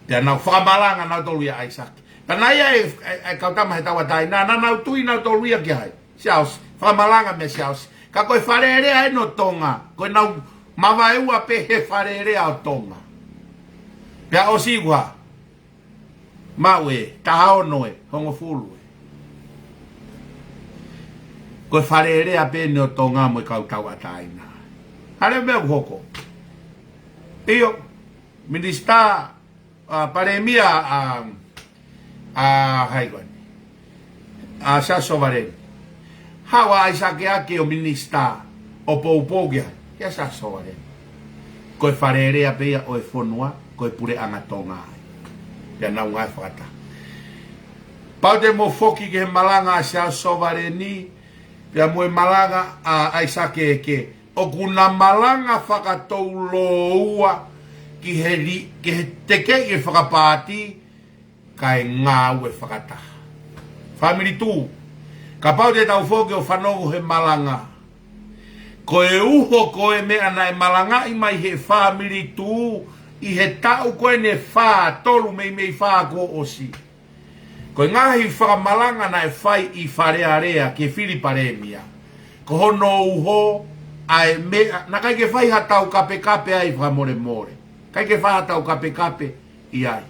Pea nau fakamalanga nautolu ia ʻAisake. Pea naʻe ʻi ai e, e, e kau tama he tauʻatāina naʻa nau tui nautolu ia kia hai, Siaosi. Fakamalanga meia Siaosi. Ka ko e Fale Alea ʻeni ʻo Tonga, ko ʻenau mavaeua pē he Fale Alea ʻo Tonga. Pea ʻosi ua, maʻu e taha ono ʻe hongofulu ē. Ko e Fale Alea pē ʻeni ʻo Tonga mo e kau tauʻatāina. Hale meʻa ʻoku hoko. ʻIo, minisitā, ʻa, palēmia, ʻa, ʻa, hai ko eni, ʻa Siaosi Sovaleni. Haʻu ʻa ʻAisake ʻo minisitā ʻo poupou kia, kia Siaosi Sovaleni. Ko e Fale Alea pē ia ʻo e fonua, ko e puleʻanga Tonga ai. Pea nau ngāue fakataha. Pau te mou foki ki he malanga ʻa Siaosi Sovaleni, pea mo e malanga ʻa ʻAisake Eke, ʻoku na malanga fakatouloua ki he li-, ki he tekeʻi e fakapaati, kae ngāue fakataha. Fāmili Tū, kapau te tau foki ʻo fanongo he malanga, ko e uho ko e meʻa naʻe malangaʻi mai he Fāmili Tū ʻi he taʻu ko eni ʻe fā, tolu, meimei fā kuo ʻosi. Ko e ngaahi fakamalanga naʻe fai ʻi Fale Alea ki he fili palēmia, ko hono uho ʻa e meʻa, naʻe ʻikai ke fai ha taukapekape ai fakamolemole. ʻIkai ke fai ha taukapekape ʻi ai.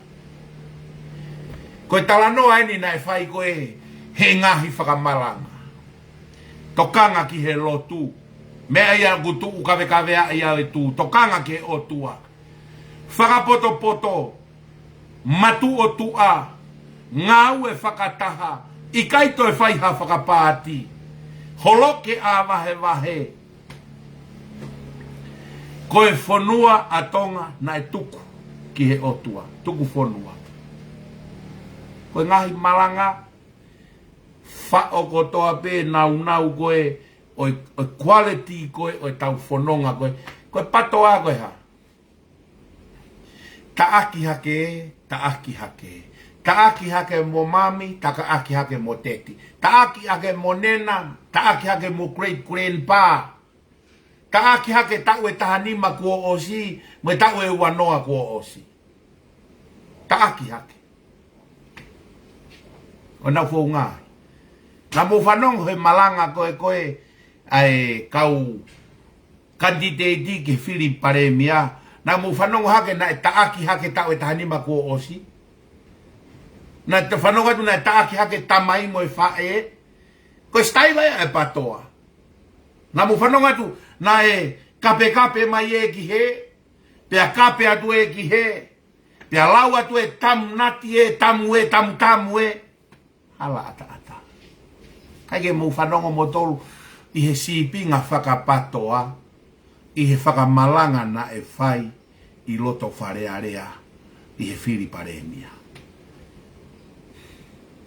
Ko e talanoa ʻeni naʻe fai ko ē he ngaahi fakamalanga. Tokanga ki he lotu. Meʻa ia ʻoku tuʻu kavekaveaʻi ʻa e Tū. Tokanga ki he ʻOtua. Fakapotopoto. Matuʻotuʻa. Ngāue fakataha. ʻIkai toe fai ha fakapaati. Holoki ʻa vahevahe. Ko e fonua ʻa Tonga naʻe tuku ki he ʻOtua, tuku fonua. Ko e ngaahi malanga, faʻo kotoa pē naunau ko ē, ʻo e, ʻo e quality ko ē, ʻo e tau fononga ko ē, ko e PATOA ko e hā? Taʻaki hake, taʻaki hake. Taʻaki hake mo Mami, taʻaki hake mo Teti. Taʻaki hake mo Nena, taʻaki hake mo Great Grandpa. Taʻaki hake taʻu ʻe taha nima kuo ʻosi, mo e taʻu ʻe ua noa kuo ʻosi. Taʻaki hake. ʻO nau founga. Naʻa mou fanongo he malanga ko ē ko ē, ʻa e kau kanititeiti ki he fili palēmia. Naʻa mou fanongo hake naʻe taʻaki hake taʻu ʻe taha nima kuo ʻosi. Naʻa te fanongo atu naʻe taʻaki hake tamai mo e faʻē. Ko e sitaila ia ʻa e PATOA. Naʻa mou fanongo atu, naʻe kapekape mai ē ki hē, pea kape atu ē ki hē, pea lau atu ē tamu nati ē, tamu ē, tamu tamu ē, hala ʻataʻatā. ʻIkai ke mou fanongo moutolu ʻi he sīpinga faka-PATOA, ʻi he fakamalanga naʻe fai ʻi loto Fale Alea, ʻi he fili palēmia.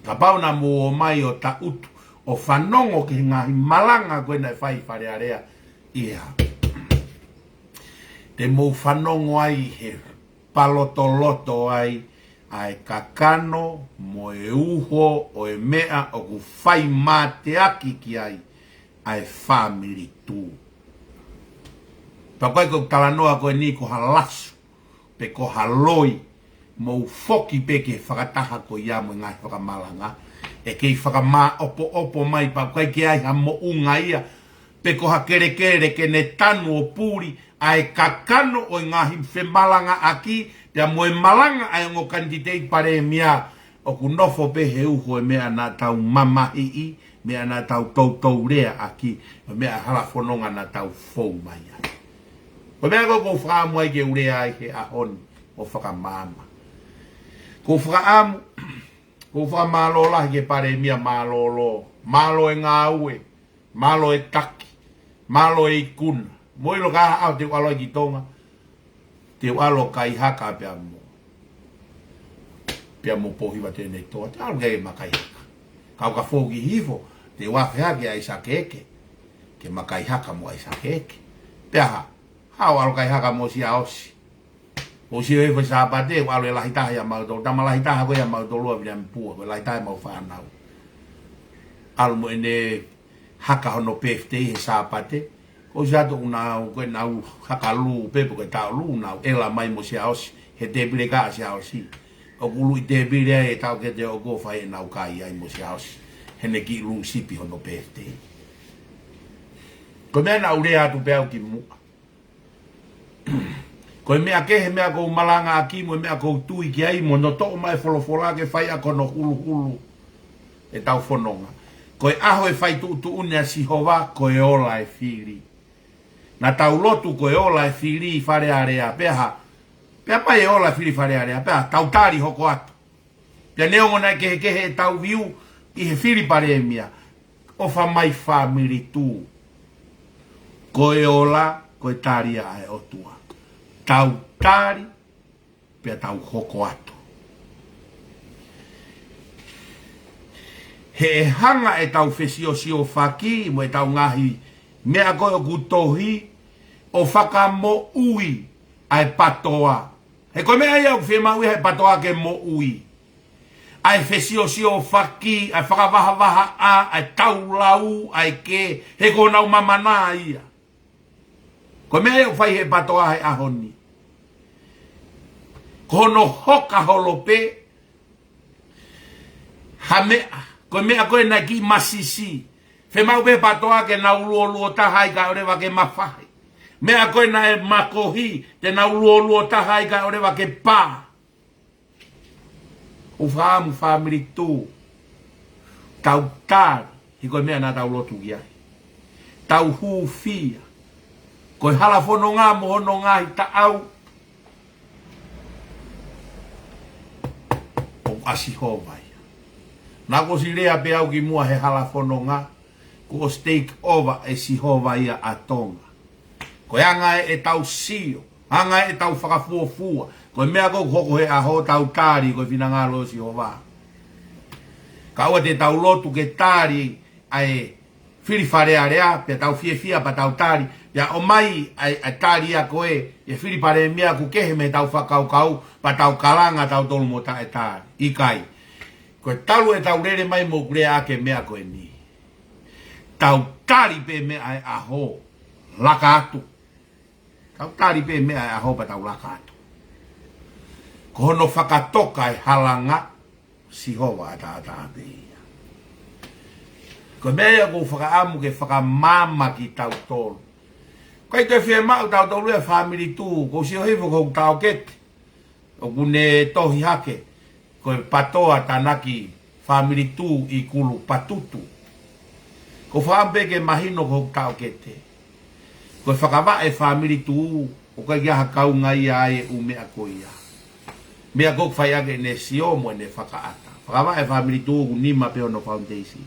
Kapau naʻa mou ō mai ʻo taʻutu, ʻo fanongo ki he ngaahi malanga ko ē naʻe fai ʻi Fale Alea, ʻi he hā. Te mou fanongo ai he palotoloto ai, ʻa e kakano mo e uho ʻo e meʻa ʻoku fai mateaki ki ai, ʻa e Fāmili Tū. Pea ʻikai ko e talanoa ko eni ko ha lasu, pe ko ha loi, mou foki pē ki he fakataha ko ia mo e ngaahi fakamalanga, ʻe kei fakamāʻopoʻopo mai pea ʻikai ke ʻi ai ha moʻunga ia, pe ko ha kelekele ke ne tanu ʻo puli, ʻa e kakano ʻo e ngaahi femalanga ʻaki, pea mo e malanga ʻa e ongo kanititeiti palēmia, ʻoku nofo pē he uho e meʻa naʻa tau mamahiʻi, meʻa naʻa tau toutou lea ʻaki, ʻo e meʻa hala fononga naʻa tau fou mai ai. Ko e meʻa ko ē ʻoku ou fakaʻamu ai ke u lea ai he ʻaho ni ʻo fakamaama. ʻOku ou fakaʻamu, ʻoku ou fakamālō lahi ki he palēmia mālōlō, mālō e ngāue, mālō e taki, mālō e ikuna. Mou ʻilo ka ha ʻaho te u ʻalu ai ki Tonga, te u ʻalu ʻo kai haka pea mo, pea mo Pōhiva Tuʻiʻonetoa, te u ʻalu ke ma kai haka. Kau ka fou ki hifo, te u afe hake ʻa ʻAisake Eke, ke ma kai haka mo ʻAisake Eke. Pea ha, haʻu ʻalu kai haka mo Siaosi. ʻOsi ʻo e foʻi Sāpate, ʻalu e lahi taha ia mautolu, tama lahi taha ko ia mautolu ʻa Viliami Pua, ko e lahi taha ia mau fānau. ʻAlu mo ʻene haka hono birthday he Sāpate, ko Siaosi ʻoku nau, ko ʻenau haka lū pē pe ko e taʻu lū nau ʻela mai mo Siaosi, he tēpile ka ʻa Siaosi. ʻOku ʻuluʻi tēpile ai e taʻokete ʻoku fai ʻenau kai ai mo Siaosi, heʻene kiʻi lū sipi hono birthday. Ko e meʻa naʻa ku lea atu pē au ki muʻa. Ko e meʻa kehe, meʻa ʻoku ou malanga ʻaki mo e meʻa ʻoku ou tui ki ai mo hono toʻo mai e folofola ke fai ʻaki hono huluhulu ʻetau fononga. Ko e ʻaho e fai tuʻutuʻuni ʻa Sihova, ko e ola e fili. Naʻa tau lotu ko e ola e fili Fale Alea, pea ha, pea mai e ola e fili Fale Alea, pea tau tali hoko atu. Pea neongo naʻe kehekehe ʻetau viu ʻi he fili palēmia, ʻofa mai fāmili Tū. Ko e ola, ko e tali ʻa e ʻOtua. Tau tali, pea tau hoko atu. He ʻe hanga ʻetau fesiosiofaki mo ʻetau ngaahi meʻa ko ē ʻoku tohi ʻo fakamoʻui ʻa e PTOA. He ko e meʻa ia ʻoku fiemaʻu ia he PTOA ke moʻui. ʻA e fesiosiofaki, ʻa e fakavahavahaʻa, ʻa e taulau, ʻa e kē, he ko honau mamana ia. Ko e meʻa ia ʻoku fai he PTOA he ʻaho ni. Ko hono hoka holo pē ha meʻa, ko e meʻa ko ē naʻe kiʻi masisi. Fiemaʻu pē PTOA ke nau luoluo taha ai kae ʻoleva ke mafahe. Meʻa ko ē naʻe makohi, te nau luoluo taha ai kae ʻoleva ke pā. ʻOfa mai fāmili Tū, tau tali, he ko e meʻa naʻa tau lotu ki ai. Tau hūfia, ko e hala fononga mo hono ngaahi taʻau, ʻoku ʻa Sihova ia. Naʻa ku ʻosi lea pē au ki muʻa he hala fononga, kuo ʻosi take over ʻe Sihova ia ʻa Tonga. Ko e anga ē ʻetau sio, anga ē ʻetau fakafuofua, ko e meʻa ko ē ʻoku hoko he ʻaho, tau tali ko e finangalo ʻo Sihova. Kae ʻoua te tau lotu ke tali ʻa e fili Fale Alea, pea tau fiefia pea tau tali, pea ʻomai ʻa e, ʻa e tali ia ko ē ʻa e fili palēmia ʻoku kehe mei heʻetau fakakaukau, pea tau kalanga tautolu mo taʻetali. ʻIkai. Ko e talu ʻetau lele mai mo ʻeku lea ʻaki e meʻa ko eni. Tau tali pē meʻa ʻa e ʻaho, laka atu. Tau tali pē meʻa ʻa e ʻaho pea tau laka atu. Ko hono fakatoka e halanga, Sihova ʻataʻatā pē ia. Ko e meʻa ia ʻoku ou fakaʻamu ke fakamaama kitautolu. ʻIkai ke fiemaʻu tautolu ia fāmili Tū, ʻoku ou sio hifo ko hoku taʻokete ʻoku ne tohi hake, ko e PTOA tānaki fāmili Tū ʻi Kulupatutu. ʻOku ou fakaʻamu pē ke mahino ko hoku taʻokete. Ko e fakavaʻe fāmili Tū, ʻoku ʻikai ke ʻi ai ha kaunga ia ai e ʻū meʻa ko ia. Meʻa ko ē ʻoku fai ʻaki ʻene sio mo ʻene fakaʻata. Fakavaʻe fāmili Tū ʻoku nima pē hono foundation.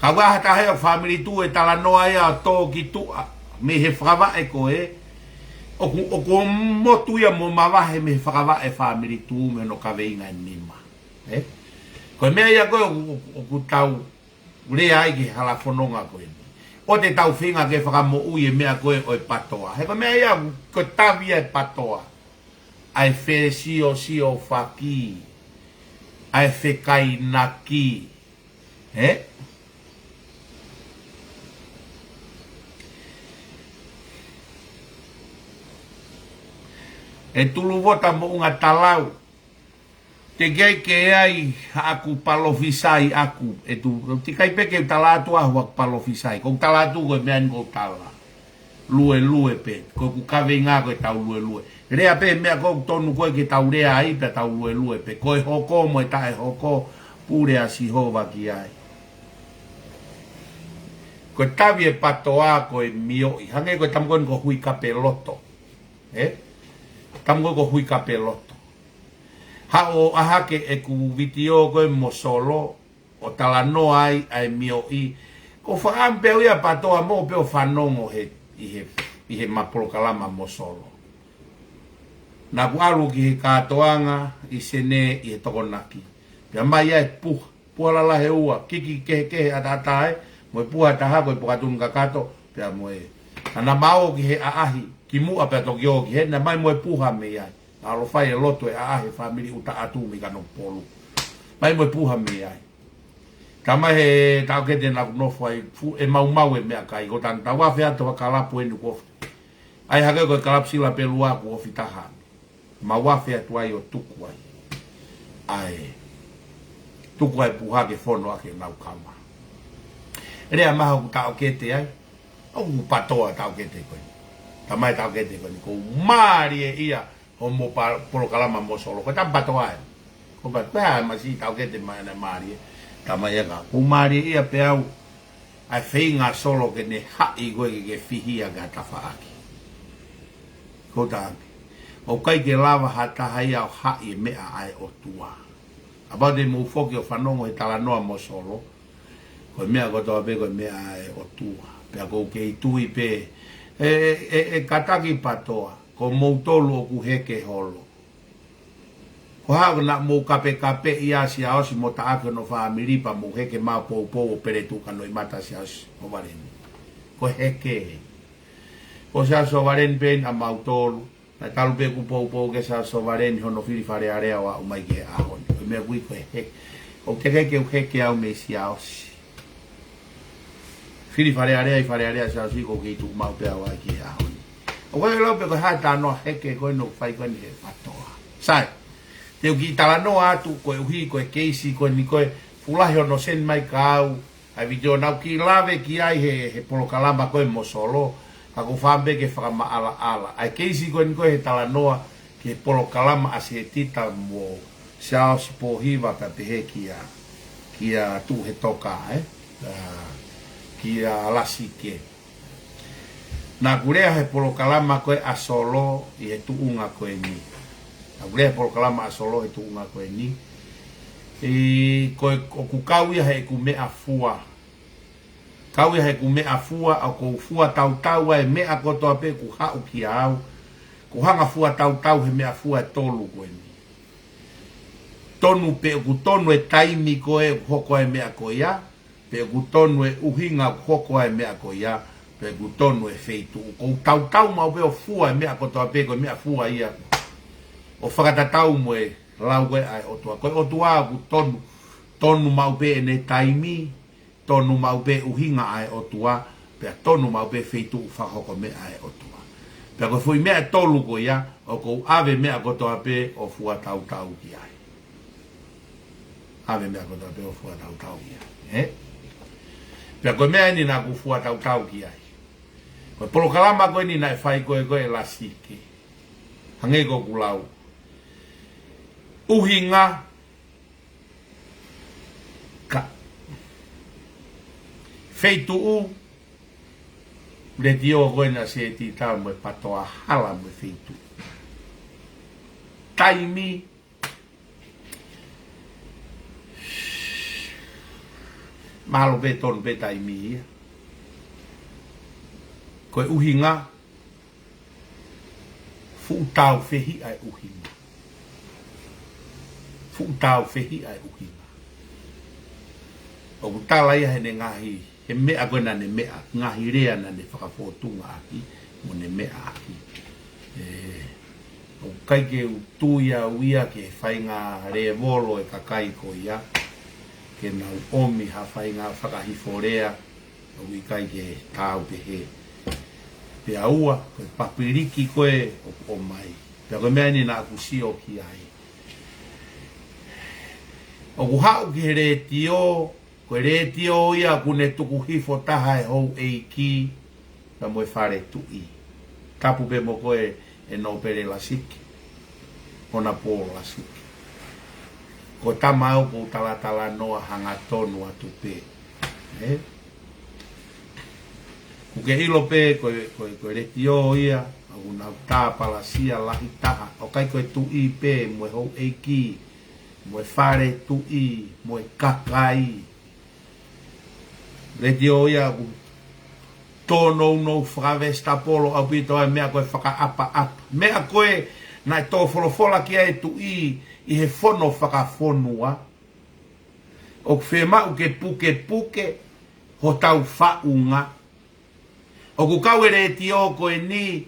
Ka ʻoku ʻi ai ha taha ia ʻo e fāmili Tū ʻe talanoa ia ʻo tō ki tuʻa mei he fakavaʻe ko ē, ʻoku, ʻoku motu ia mo mavahe mei he fakavaʻe fāmili Tū mei hono kaveinga ʻe nima. Ē? Ko e meʻa ia ko ē ʻoku, ʻoku, ʻoku tau lea ai ki he hala fononga ko eni. ʻOua te tau feinga ke fakamoʻui e meʻa ko ē ʻo e PTOA. He ko e meʻa ia ʻoku, ko e tavi ia e PTOA. ʻA e fesiosiofaki, ʻa e fekainaki. Ē? ʻE Tuluvota Moʻunga Talau, teʻeki ai ke ʻi ai haʻaku palōfisai ʻaʻaku, ʻe Tu, teʻeki ai pē ke u tala atu ʻa hoku palōfisai, ʻoku ou tala atu ko e meʻa ni ʻoku ou tala. Luelue pē. Ko ʻeku kaveinga ko e tau luelue. Lea pē meʻa ko ē ʻoku tonu ko ē ke tau lea ai pea tau luelue pē. Ko e hoko mo e taʻe hoko, pule ʻa Sihova ki ai. Ko e tavi e patoa ko e mioʻi. Hangē ko e tamu ko eni ko Hui Kapeloto. Ē? Tamu ko ē ko Hui Kapeloto. Haʻu ʻo ʻai hake ʻeku vitiō ko ē mo Solo, ʻo talanoa ai ʻa e mioʻi. Ko e fakaʻamu pē ʻo ia patoa mo pē ʻo fanongo he, ʻi he, ʻi he ma polokalama mo Solo. Naʻa ku ʻalu ki he kātoanga ʻi Senē ʻi he Tokonaki. Pea mai ai puha, puha lalahi ʻe ua, kiki kehekehe ʻataʻatā ē, mo e puha ʻe taha ko e pokatunu kakato, pea mo e. Naʻa mau ō ki he ʻaʻahi, kimuʻa pea toki ō ki he, naʻe mai mo e puha mei ai. Naʻa ʻalu ʻo fai e lotu e ʻaʻahi e fāmili ʻUtaʻatu mei Kanokupolu. Mai mo e puha mei ai. Talamai he taʻokete naʻa ku nofo ai, fuʻu maumau e meʻakai, ko e taimi tau afe atu ha kalapu eni kuo ofi. ʻAi hake ko e kalapu Sila Pelua kuo ofi taha. Mau afe atu ai ʻo tuku ai. ʻAi. Tuku ai puha ke fonu ʻaki ʻenau kama. Lea mai hoku taʻokete ai. ʻOku patoa taʻokete ko eni. Talamai taʻokete ko eni. Ko e mālie ia hoʻomo pa-, polokalama mo Solo. Ko e tamu patoa ē. Ko e patoa ē, masiʻi taʻokete mai naʻe mālie. Talamai ʻe ia ka. Ko e mālie ia pē au. ʻAi feinga Solo ke ne haʻi koe ke ke fihia ki ha tafaʻaki. Ko e taʻokete. ʻOku ʻikai ke lava ha taha ia ʻo haʻi e meʻa ʻa e ʻOtua. Kapau te mou foki ʻo fanongo he talanoa mo Solo. Ko e meʻa kotoa pē ko e meʻa ʻa e ʻOtua. Pea ʻoku ou kei tui pē. ʻE, ʻe, ʻe, ʻe kātaki patoa. Ko moutolu ʻoku heke holo. Ko e hā ko ē naʻa mou kapekapeʻi ʻa Siaosi mo taʻaki hono fāmili pea mou heke mai ʻo poupou ʻo pele tuʻu kanoʻimata Siaosi mo Valeni. Ko e heke. Ko Siaosi mo Valeni pē eni ʻa mautolu. Naʻe talu pē ʻeku poupou kia Siaosi mo Valeni hono fili Fale Alea ʻo aʻu mai ki he ʻaho ni. Ko e meʻa ʻoku ui ko e heke. ʻOku teʻeki ke u heke au mei Siaosi. Fili Fale Alea ʻi Fale Alea Siaosi ʻoku ou kei tuʻu maʻu pē au ai ki he ʻaho ni. ʻOku ou lau pē ko e hā e talanoa heke ko eni ʻoku fai ko eni he patoa. Sai. Te u kiʻi talanoa atu koeʻuhi ko e keisi ko eni ko e fuʻu lahi hono send mai kia au ʻa e vitiō naʻa ku kiʻi lave ki ai he, he polokalama ko ē mo Solo, ka ʻoku ou fakaʻamu pē ke fakamaʻalaʻala. ʻA e keisi ko eni ko ē he talanoa ki he polokalama ʻa Setita mo Siaosi Pōhiva pea pehē kia, kia Tuʻuhetoka, ē? ʻA, kia Lasike. Naʻa ku lea he polokalama ko ē ʻa Solo ʻi he tuʻunga ko eni. Naʻa ku lea he polokalama ʻa Solo he tuʻunga ko eni. ʻI ko ē ʻoku kau ia heʻeku meʻafua. Kau ia heʻeku meʻafua ʻoku ou fua tautau ai e meʻa kotoa pē ʻoku haʻu kia au. ʻOku ou hanga ʻo fua tautau he meʻafua ʻe tolu ko eni. Tonu pe ʻoku tonu e taimi ko ē ʻoku hoko ai e meʻa ko ia, pe ʻoku tonu e ʻuhinga ʻoku hoko ai e meʻa ko ia, pe ʻoku tonu e feituʻu. ʻOku ou tautau maʻu pē ʻo fua e meʻa kotoa pē ko e meʻafua ia. ʻO fakatatau mo e lau ko ē ʻa e ʻOtua. Ko e ʻOtua ʻoku tonu, tonu maʻu pē ʻene taimi, tonu maʻu pē ʻuhinga ʻa e ʻOtua, pea tonu maʻu pē feituʻu fakahoko meʻa ʻa e ʻOtua. Pea ko e foʻi meʻa ʻe tolu ko ia, ʻoku ou ʻave meʻa kotoa pē ʻo fua tautau ki ai. ʻAve meʻa kotoa pē ʻo fua tautau ki ai. Ē? Pea ko e meʻa eni naʻa ku fua tautau ki ai. Ko e polokalama ko eni naʻe fai ko ē ko ē ʻe Lasike. Hangē ko ʻeku lau. ʻUhinga ka feituʻu letiō ko ena Setita mo e patoa hala mo e feituʻu. Taimi mahalo pē tonu pē taimi ia. Ko e ʻuhinga fuʻu tāufehiʻa e ʻuhinga. Fuʻu tāufehiʻa e ʻuhinga. ʻOku tala ia heʻene ngaahi, he meʻa ko ē naʻa ne meʻa, ngaahi lea naʻa ne fakafōtunga ʻaki, mo ne meʻa ʻaki. ʻE, ʻoku ʻikai ke u tui au ia ke fainga lēvolo e kakai ko ia, ke nau ʻomi ha fainga fakahifo lea, ʻoku ʻikai ke tau pehē. Pea ua, ko e pāpiliki ko ē ʻoku ʻomai. Pea ko e meʻa eni naʻa ku sio ki ai. ʻOku haʻu ki he letiō, ko e letiō ia ʻoku ne tuku hifo taha e houʻeiki, mo e fale tuʻi. Tapu pē mo koe e Nōpele Lasike, Honourable Lasike. Ko e tama au ʻoku ou talatalanoa hangatonu atu pē. Ē? ʻOku ke ʻilo pē ko e, ko e, ko e letiō ia ʻoku nau tāpalasia lahi taha. ʻOku ʻikai ko e tuʻi pē, mo e houʻeiki, mo e fale tuʻi, mo e kakai. Letiō ia ʻoku tōnounou fakavesitapolo ʻaupito ai, meʻa ko e fakaʻapaʻapa. Meʻa ko ē naʻe tō folofola ki ai e tuʻi ʻi he fono fakafonua. ʻOku fiemaʻu ke pukepuke hotau faʻunga. ʻOku kau e letiō ko eni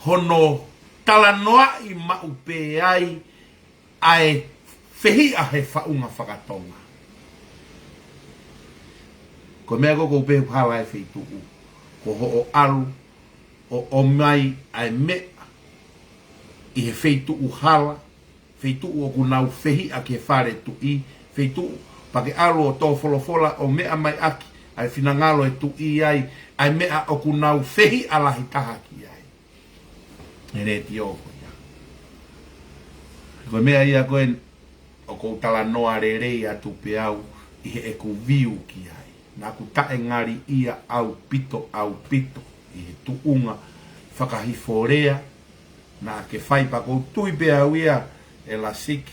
hono talanoaʻi maʻu pē ai ʻa e fehiʻa he faʻunga fakatonga. Ko e meʻa ko ē ʻoku ou pehē ʻoku hala e feituʻu, ko hoʻo ʻalu ʻo ʻomai ʻa e meʻa ʻi he feituʻu hala, feituʻu ʻoku nau fehiʻa ki he fale tuʻi, feituʻu pea ke ʻalu ʻo tō folofola ʻo meʻa mai ʻaki ʻa e finangalo e tuʻi ai, ʻa e meʻa ʻoku nau fehiʻa lahi taha ki ai. E letiō ko ia. Ko e meʻa ia ko ē ʻoku ou talanoa lelei atu pē au ʻi heʻeku view ki ai. Naʻa ku taʻengaliʻia ʻaupito, ʻaupito ʻi he tuʻunga fakahifolea naʻa ke fai, pea ʻoku ou tui pē au ia, e Lasike,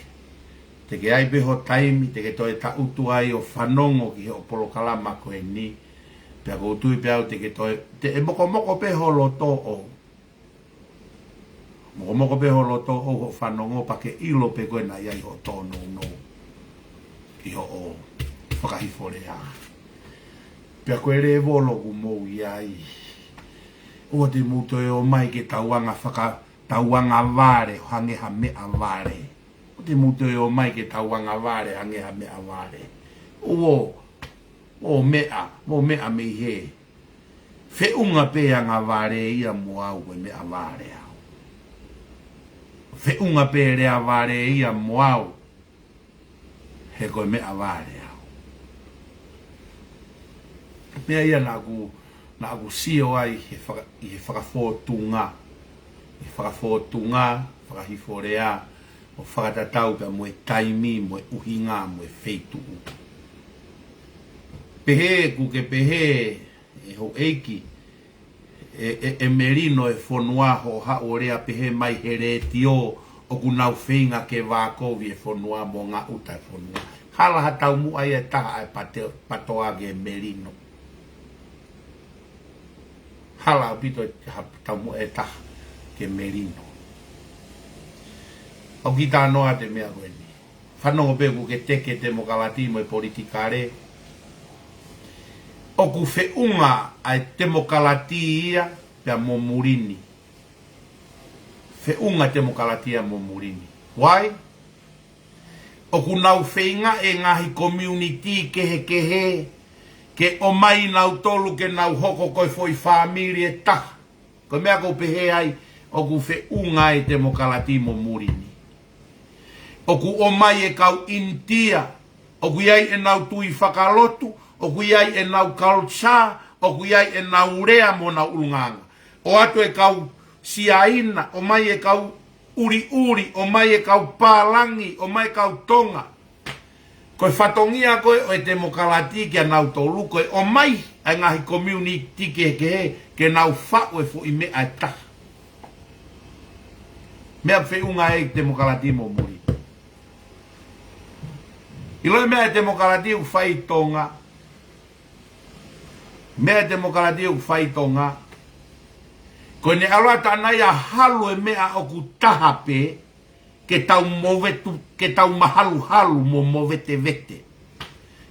te ke ʻai pē ho taimi, te ke toe taʻutu ai ʻo fanongo ki he ʻo polokalama ko eni. Pea ʻoku ou tui pē au te ke toe, te ke mokomoko pē ho loto ʻo Mokomoko pē ho loto ʻo hoʻo fanongo pea ke ʻilo pē ko ē naʻe ʻi ai hoʻo tōnounou ʻi hoʻo fakahifolea. Pea ko e lēvolo ʻoku mou ʻi ai, ʻoua te mou toe ō mai ke tau anga faka-, tau anga vale, hangē ha meʻa vale. ʻOua te mou toe ō mai ke tau anga vale, hangē ha meʻa vale. ʻOua, ʻo meʻa, ʻo meʻa mei hē. Feʻunga pē anga vale ia mo au, ko e meʻa vale au. Feʻunga pē lea vale ia mo au, he ko e meʻa vale au. Meʻa ia naʻa ku, naʻa ku sio ai he faka-, ʻi he fakafōtunga, ʻi he fakafōtunga fakahifolea, ʻo fakatatau pea mo e taimi, mo e ʻuhinga, mo e feituʻu. Pehē, ʻoku ke pehē, e houʻeiki, ʻe, ʻe, ʻe melino e fonua hoʻo haʻu ʻo lea pehē mai he letiō ʻoku nau feinga ke vākovi e fonua mo ngaʻuta e fonua. Hala ha taumuʻa ia ʻe taha ʻa e pate-, patoa ke melino. Hala ʻaupito ha taumuʻa ʻe taha ke melino. ʻOku ou talanoa atu e meʻa ko eni. Fanongo pē ʻoku ke teke temokalati mo e politikale. ʻOku feʻunga ʻa e temokalati ia pea mo Mulini. Feʻunga temokalati ia mo Mulini. Why? ʻOku nau feinga e ngaahi community kehekehe ke ʻomai nautolu ke nau hoko ko e foʻi fāmili ʻe taha. Ko e meʻa ʻoku ou pehē ai, ʻoku feʻunga e temokalati mo Mulini. ʻOku ʻomai e kau ʻInitia, ʻoku ʻi ai ʻenau tui fakalotu, ʻoku ʻi ai ʻenau culture, ʻoku ʻi ai ʻenau lea mo ʻenau ʻulungaanga. ʻOatu e kau Siaina, ʻomai e kau ʻuliʻuli, ʻomai e kau pālangi, ʻomai e kau Tonga. Ko e fatongia ko ē ʻo e temokalati kia nautolu, ko e ʻomai ʻa e ngaahi community kehekehe ke nau faʻu e foʻi meʻa ʻe taha. Meʻa feʻunga e temokalati mo Mulini. ʻIlo e meʻa e temokalati ʻoku fai ʻi Tonga. Meʻa e temokalati ʻoku fai ʻi Tonga. Ko ʻene ʻalu atu ʻana ia ʻo halu e meʻa ʻoku taha pē, ke tau movetu, ke tau mahaluhalu mo movetevete.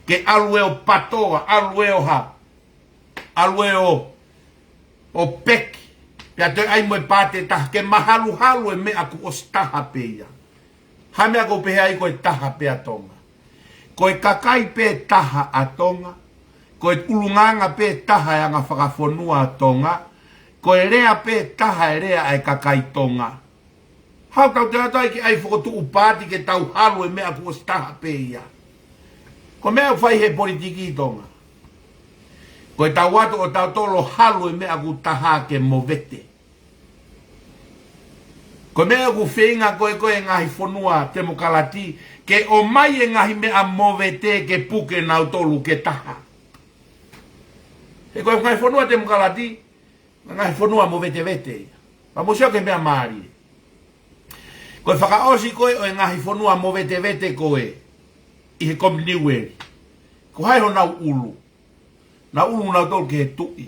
Ke ʻalu ē ʻo patoa, ʻalu ē ʻo ha, ʻalu ē ʻo, ʻo peki. Pea toe ʻai mo e paati ʻe taha, ke mahaluhalu e meʻa kuo ʻosi taha pē ia. Ha meʻa ʻoku ou pehē ai ko e taha pē ʻa Tonga. Ko e kakai pē taha ʻa Tonga. Ko e ʻulungaanga pē taha e anga fakafonua ʻa Tonga. Ko e lea pē taha e lea ʻa e kakai Tonga. Haʻu tau te ʻatā ai ke ʻai fokotuʻu paati ke tau halu e meʻa kuo ʻosi taha pē ia. Ko e meʻa ʻoku fai he politiki ʻi Tonga. Ko e tau atu ʻo tautolu ʻo halu e meʻa ʻoku taha ke movete. Ko e meʻa ʻoku feinga ko ē ko ē ngaahi fonua temokalati ke ʻomai e ngaahi meʻa movete ke puke nautolu ke taha. He ko e ngaahi fonua temokalati, ngaahi fonua movetevete ia. Pea mou sio ki he meʻa mālie. Ko e fakaʻosi ko ē ʻo e ngaahi fonua movetevete ko ē ʻi he Kominiueli, ko hai honau ʻulu? Nau ʻulu nautolu ki he tuʻi.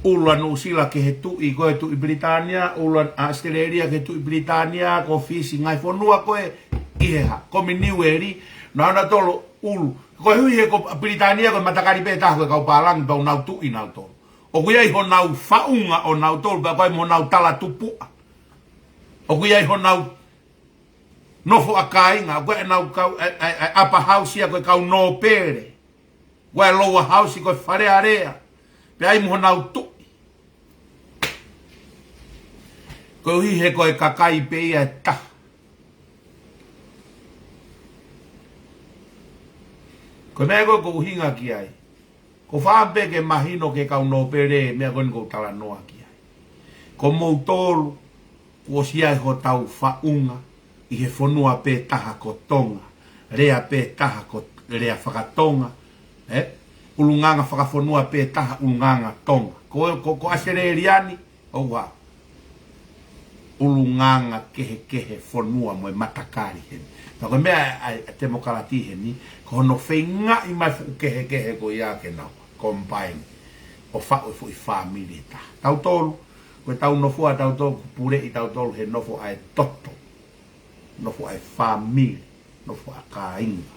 ʻUlu ʻa Nuʻusila ki he tuʻi, ko e tuʻi Pilitānia, ʻulu ʻa ʻAositelēlia ki he tuʻi Pilitānia, ko Fisi, ngaahi fonua ko ē ʻi he hā, Kominiueli, nautolu ʻulu. Koeʻuhi he ko Pilitānia ko e matakali pē taha ko e kau pālangi pea ʻoku nau tuʻi nautolu. ʻOku ʻi ai honau faʻunga ʻo nautolu pea ko e mo honau talatupuʻa. ʻOku ʻi ai honau nofo ʻa kāinga, ʻoku ʻi ai ʻenau kau, ʻa, ʻa, ʻa, upper house ia ko e kau nōpele. ʻOku ʻi ai lower house ko e Fale Alea. Pea ʻi ai mo honau tuʻi. Koeʻuhi he ko e kakai pē ia ʻe taha. Ko e meʻa ko ē ʻoku ou ʻuhinga ki ai. Ko e feinga pē ke mahino ki he kau nōpele e meʻa ko eni ʻoku ou talanoa ki ai. Ko moutolu, kuo ʻosi ʻi ai hotau faʻunga ʻi he fonua pē taha ko Tonga, lea pē taha ko e lea fakatonga, ē? ʻUlungaanga fakafonua pē taha, ʻulungaanga Tonga. Ko, ko, ko ʻAositelēlia ni, ʻoua. ʻUlungaanga kehekehe fonua mo e matakali heni. Pea ko e meʻa ʻa, ʻa, ʻa e temokalati heni, ko hono feingaʻi mai fuʻu kehekehe ko ia ke nau combine ʻo faʻu e foʻi fāmili ʻe taha. Tautolu, ko e tau nofo ʻa tautolu, ʻoku puleʻi tautolu he nofo ʻa e toto. Nofo ʻa e fāmili, nofo ʻa kāinga.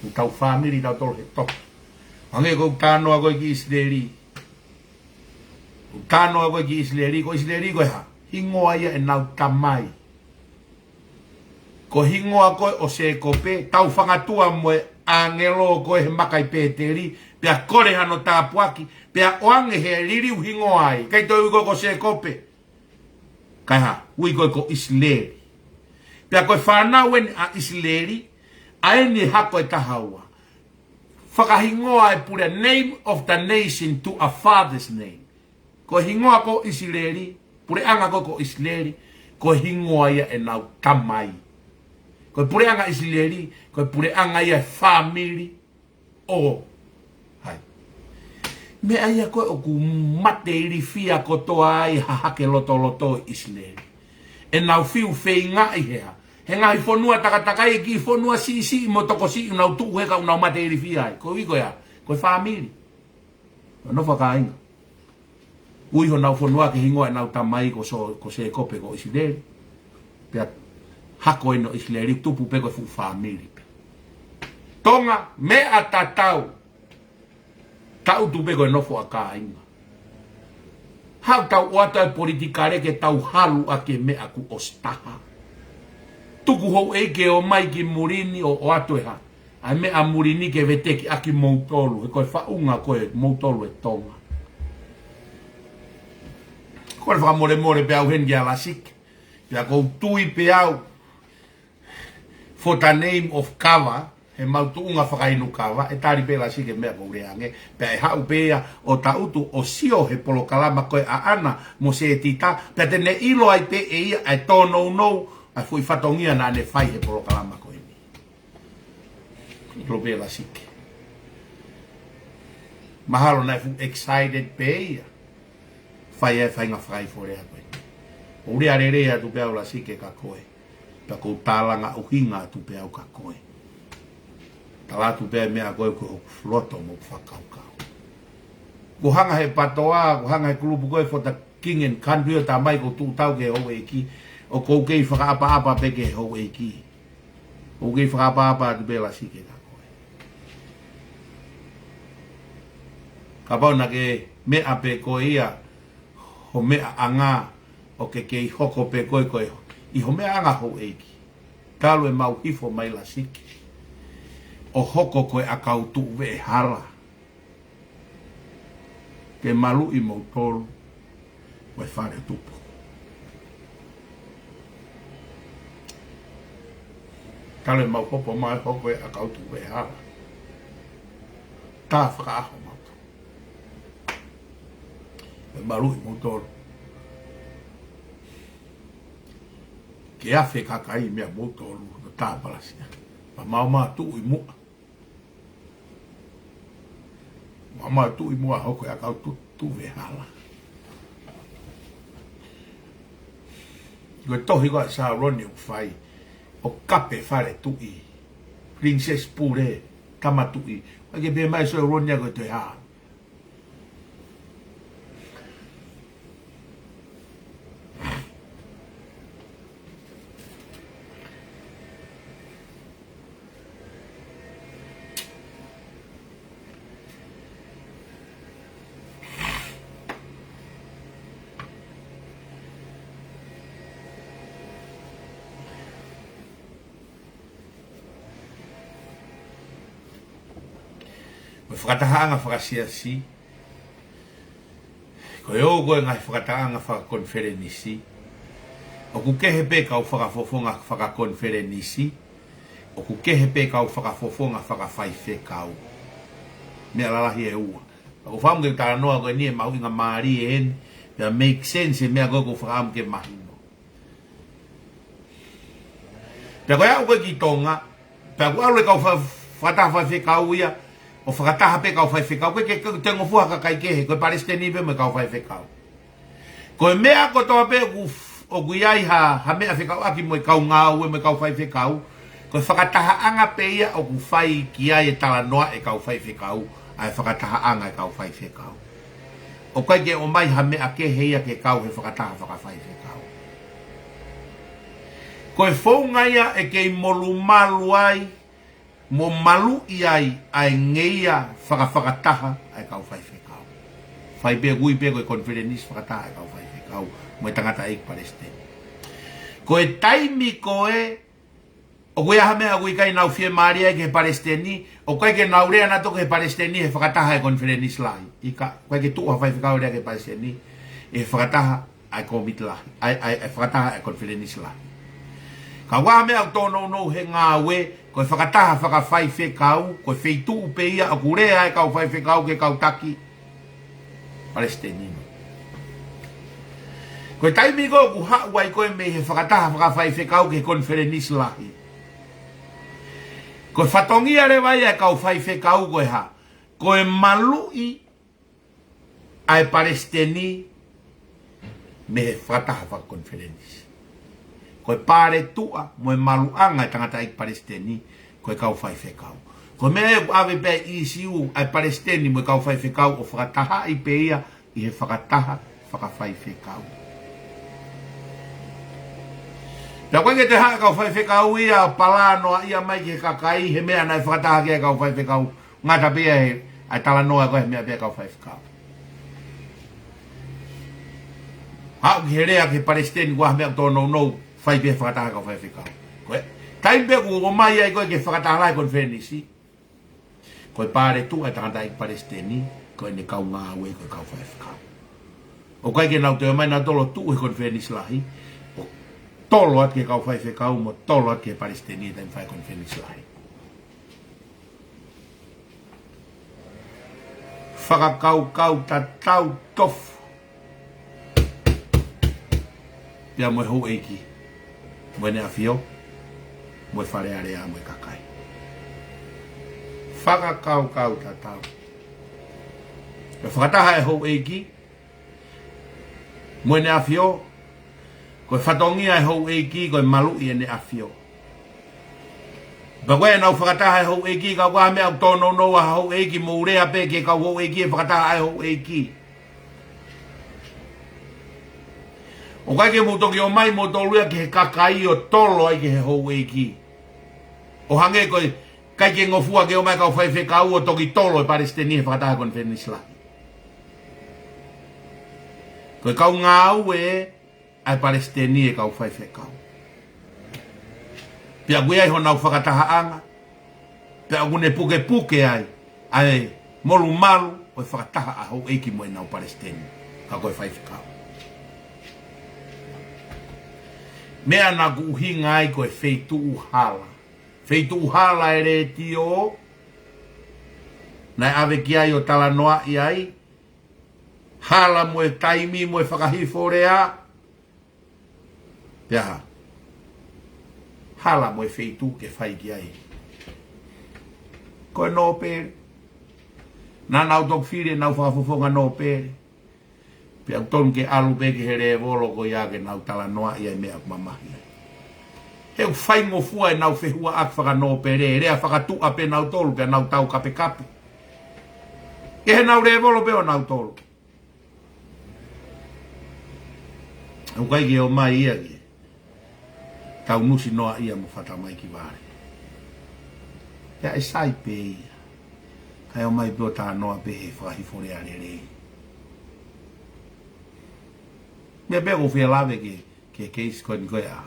Ko e tau fāmili tautolu he toto. Hangē ko e talanoa ko ē ki ʻIsileli. Ko e talanoa ko ē ki ʻIsileli, ko ʻIsileli ko e hā? Hingoa ia ʻenau tamai. Ko e hingoa ko ē ʻo Sēkope, tau fangatua mo e ʻāngelo ko ē he maka ʻi Pēteli, pea kole hano tāpuaki, pea ʻoange he liliu hingoa ai. ʻIkai toe ui ko ē ko Sēkope. Kae hā, ui ko ē ko ʻIsileli. Pea ko e fānau eni ʻa ʻIsileli, ʻa eni e hako ʻe taha ua. Fakahingoa e pule, name of the nation to a father's name. Ko e hingoa ko ʻIsileli, puleʻanga ko ē ko ʻIsileli, ko e hingoa ia ʻenau tamai. Ko e puleʻanga ʻIsileli, ko e puleʻanga ia e fāmili ʻo hai. Meʻa ia ko ē ʻoku mate ilifia kotoa ai hahake lotoloto ʻi ʻIsileli. ʻEnau fiu feingaʻi he hā? He ngaahi fonua takatakai, e kiʻi fonua siʻisiʻi mo tokosiʻi ʻoku nau tuʻu he ka ʻoku nau mate ilifia ai. Ko e ui ko ia, ko e fāmili. ʻO nofo ʻa kāinga. Ui honau fonua ke hingoa ʻenau tamai ko So-, ko Sēkope ko ʻIsileli. Pea hako eni ʻo ʻIsileli, tupu pē ko e fuʻu fāmili pē. Tonga, meʻa tatau. Tangutu pē ko e nofo ʻa kāinga. Haʻu tau ʻoatu e politikale ke tau halu ʻaki e meʻa kuo ʻosi taha. Tuku houʻeiki ke ō mai ki muli ni ʻo, ʻoatu e hā? ʻA e meʻa muli ni ke veteki ʻaki moutolu, he ko e faʻunga ko ē moutolu ʻe Tonga. Ko e fakamolemole pē au heni kia Lasike. Pea ʻoku ou tui pē au, for the name of kava, he mau tuʻunga fakainu kava, ʻe tali pē Lasike meʻa ʻoku ou lea ange, pea ʻe haʻu pē ia ʻo tangutu ʻo sio he polokalama ko ē ʻaʻana mo Setita, pea te ne ʻilo ai pē ʻe ia ʻa e tōnounou, ʻa e foʻi fatongia naʻa ne fai he polokalama ko eni. ʻIlo pē Lasike. Mahalo naʻe fuʻu excited pē ia. Fai e faʻahinga fakaifo lea ko ē. ʻOku ou lea lelei atu pē au Lasike kia koe. Pea ʻoku ou tālanga ʻuhinga atu pē au kia koe. Tala atu pē meʻa ko ē ko hoku loto mo hoku fakakaukau. Kuo hanga he PATOA, kuo hanga he kulupu ko ē for the King and Country ʻo tā mai ʻoku ou tuʻu tau ki he houʻeiki, ʻoku ou kei fakaʻapaʻapa pē ki he houʻeiki. ʻOku ou kei fakaʻapaʻapa atu pē Lasike kia koe. Kapau naʻa ke meʻa pē koe ia, ho meʻaʻanga, ʻo ke kei hoko pē koe ko ē ʻi ho meʻaʻanga houʻeiki. Talu e mau hifo mai Lasike. ʻO hoko ko e ʻakau tuʻu veʻehala. Ke maluʻi moutolu mo e fale tupu. Talu e mau hopo mai hoko e ʻakau tuʻu veʻehala. Tā fakaʻaho mautolu. ʻE maluʻi moutolu. Ke afe kakai mei moutolu, no tā palasia. Pea mau mātuʻu ʻi muʻa. Mau mātuʻu ʻi muʻa hoko ʻa e kau tu, tuve hala. Ko e tohi ko ē ʻa Sauloni ʻoku fai, ʻo kape fale tuʻi. Princess Pule, tama tuʻi. ʻOku ke pehē mai Sauloni ʻa ko e toe hā. Mo e fakatahaʻanga fakasiasi, ko e ō ko ē ngaahi fakatahaʻanga fakakonifelenisi, ʻoku kehe pē kau fakafofonga fakakonifelenisi, ʻoku kehe pē kau fakafofonga fakafaifekau. Meʻa lalahi ʻe ua. Pea ʻoku ou fakaʻamu ke talanoa ko eni ʻe mahuʻinga mālie eni, pea make sense e meʻa ko ē ʻoku ou fakaʻamu ke mahino. Pea ko e aʻu ko ē ki Tonga, pea ʻoku ʻalu e kau fa-, fakataha faifekau ia, ʻo fakataha pē kau faifekau, ko e ke, ke te ngofua kakai kehe, ko e palesiteni pē mo e kau faifekau. Ko e meʻa kotoa pē ʻoku f-, ʻoku ʻi ai ha, ha meʻa fekauʻaki mo e kau ngāue mo e kau faifekau, ko e fakatahaʻanga pē ia ʻoku fai ki ai e talanoa e kau faifekau, ʻa e fakatahaʻanga e kau faifekau. ʻOku ʻikai ke ʻomai ha meʻa kehe ia ke kau he fakataha fakafaifekau. Ko e founga ia ʻe kei molumalu ai, mo maluʻi ai ʻa e ngeia fakafakataha ʻa e kau faifekau. Fai pē ʻoku ui pē ko e konifelenisi fakataha ʻa e kau faifekau, mo e tangataʻeiki palesiteni. Ko e taimi ko ē, ʻoku ʻi ai ha meʻa ʻoku ʻikai nau fiemālie ai ki he palesiteni, ʻoku ʻikai ke nau lea nautolu ki he palesiteni he fakataha e konifelenisi lahi. ʻIkai, ʻoku ʻikai ke tuʻu ha faifekau lea ki he palesiteni he fakataha ʻa e kōmiti lahi, ʻa e, ʻa e, ʻa e fakataha ʻa e konifelenisi lahi. Ka ʻoku ʻi ai ha meʻa ʻoku tōnounou he ngāue, ko e fakataha fakafaifekau, ko e feituʻu pē ia ʻoku lea ai e kau faifekau ki he kau taki palesiteni. Ko e taimi ko ē ʻoku haʻu ai ko ē mei he fakataha fakafaifekau ki he konifelenisi lahi, ko e fatongia leva ia e kau faifekau ko e hā? Ko e maluʻi ʻa e palesiteni mei he fakataha fakakonifelenisi. Ko e paletuʻa mo e maluʻanga e tangataʻeiki palesiteni, ko e kau faifekau. Ko e meʻa ia ʻoku ʻave pē ʻa e ʻīsiu ʻa e palesiteni mo e kau faifekau ʻo fakatahaʻi pē ia ʻi he fakataha fakafaifekau. Pea ʻoku ʻikai ke toe haʻu e kau faifekau ia ʻo palanoaʻia mai ki he kakai he meʻa naʻe fakataha ki ai e kau faifekau. Ngata pē ia he, ʻa e talanoa ko ē he meʻa pē ʻa e kau faifekau. Haʻu ki he lea ki he palesiteni ʻoku ʻi ai ha meʻa ʻoku tōnounou, fai pē he fakataha e kau faifekau. Ko e taimi pē ʻoku ʻomai ai ko ē ki he fakataha lahi e konifelenisi, ko e paletuʻa e tangataʻeiki palesiteni, ko ʻene kau ngāue ko e kau faifekau. ʻOku ʻikai ke nau toe ō mai nautolu ʻo tuʻu he konifelenisi lahi, ʻo tolo atu ki he kau faifekau, mo tolo atu ki he palesiteni he taimi fai e konifelenisi lahi. Fakakaukau tatau tofu pea mo e houʻeiki, mo ʻEne ʻAfio, mo e Fale Alea, mo e kakai. Fakakaukau tatau. Ko e fakataha e houʻeiki mo ʻEne ʻAfio, ko e fatongia e houʻeiki ko e maluʻi ʻEne ʻAfio. Pea ko ʻenau fakataha e houʻeiki, ka ʻoku ʻi ai ha meʻa ʻoku tōnounou ai ha houʻeiki, mou lea pē ki he kau houʻeiki he fakataha ʻa e houʻeiki. ʻOku ʻikai ke mou toki ō mai moutolu ia ki he kakai ʻo tolo ai ki he houʻeiki. ʻO hangē ko e ʻikai ke ngofua ke ō mai e kau faifekau ʻo toki tolo e palesiteni he fakataha e konifelenisi lahi. Ko e kau ngāue ʻa e palesiteni e kau faifekau. Pea ʻoku ʻi ai honau fakatahaʻanga, pea ʻoku ne pukepuke ai ʻa e molumalu ʻo e fakataha ʻa e houʻeiki mo ʻenau palesiteni, ka ko e faifekau. Meʻa naʻa ku ʻuhinga ai ko e feituʻu hala. Feituʻu hala e letiō, Naʻe ʻave ki ai ʻo talanoaʻi ai. Hala mo e taimi mo e fakahifo lea. Pea hā? Hala mo e feituʻu ke fai ki ai. Ko e nōpele. Naʻa nau toki fili ʻenau fakafofonga nōpele. Pea ʻoku tonu ke ʻalu pē ki he lēvolo ko ia ke nau talanoaʻi ai meʻa ʻoku mamahi ai. He ʻoku faingofua ʻenau fehuʻaki fakanōpele, lea fakatuʻa pē nautolu pea nau taukapekape. Ke he nau lēvolo pē ʻo nautolu. ʻOku ʻikai ke ō mai ia ke tau nusi noa ia mo fata mai ki vale. Pea ʻe sai pē ia. Kae ō mai pē ʻo talanoa pē he fakahifo lea lelei. Meʻa pē ʻoku ou fie lave ki he, ki he keisi ko eni ko ē ʻa.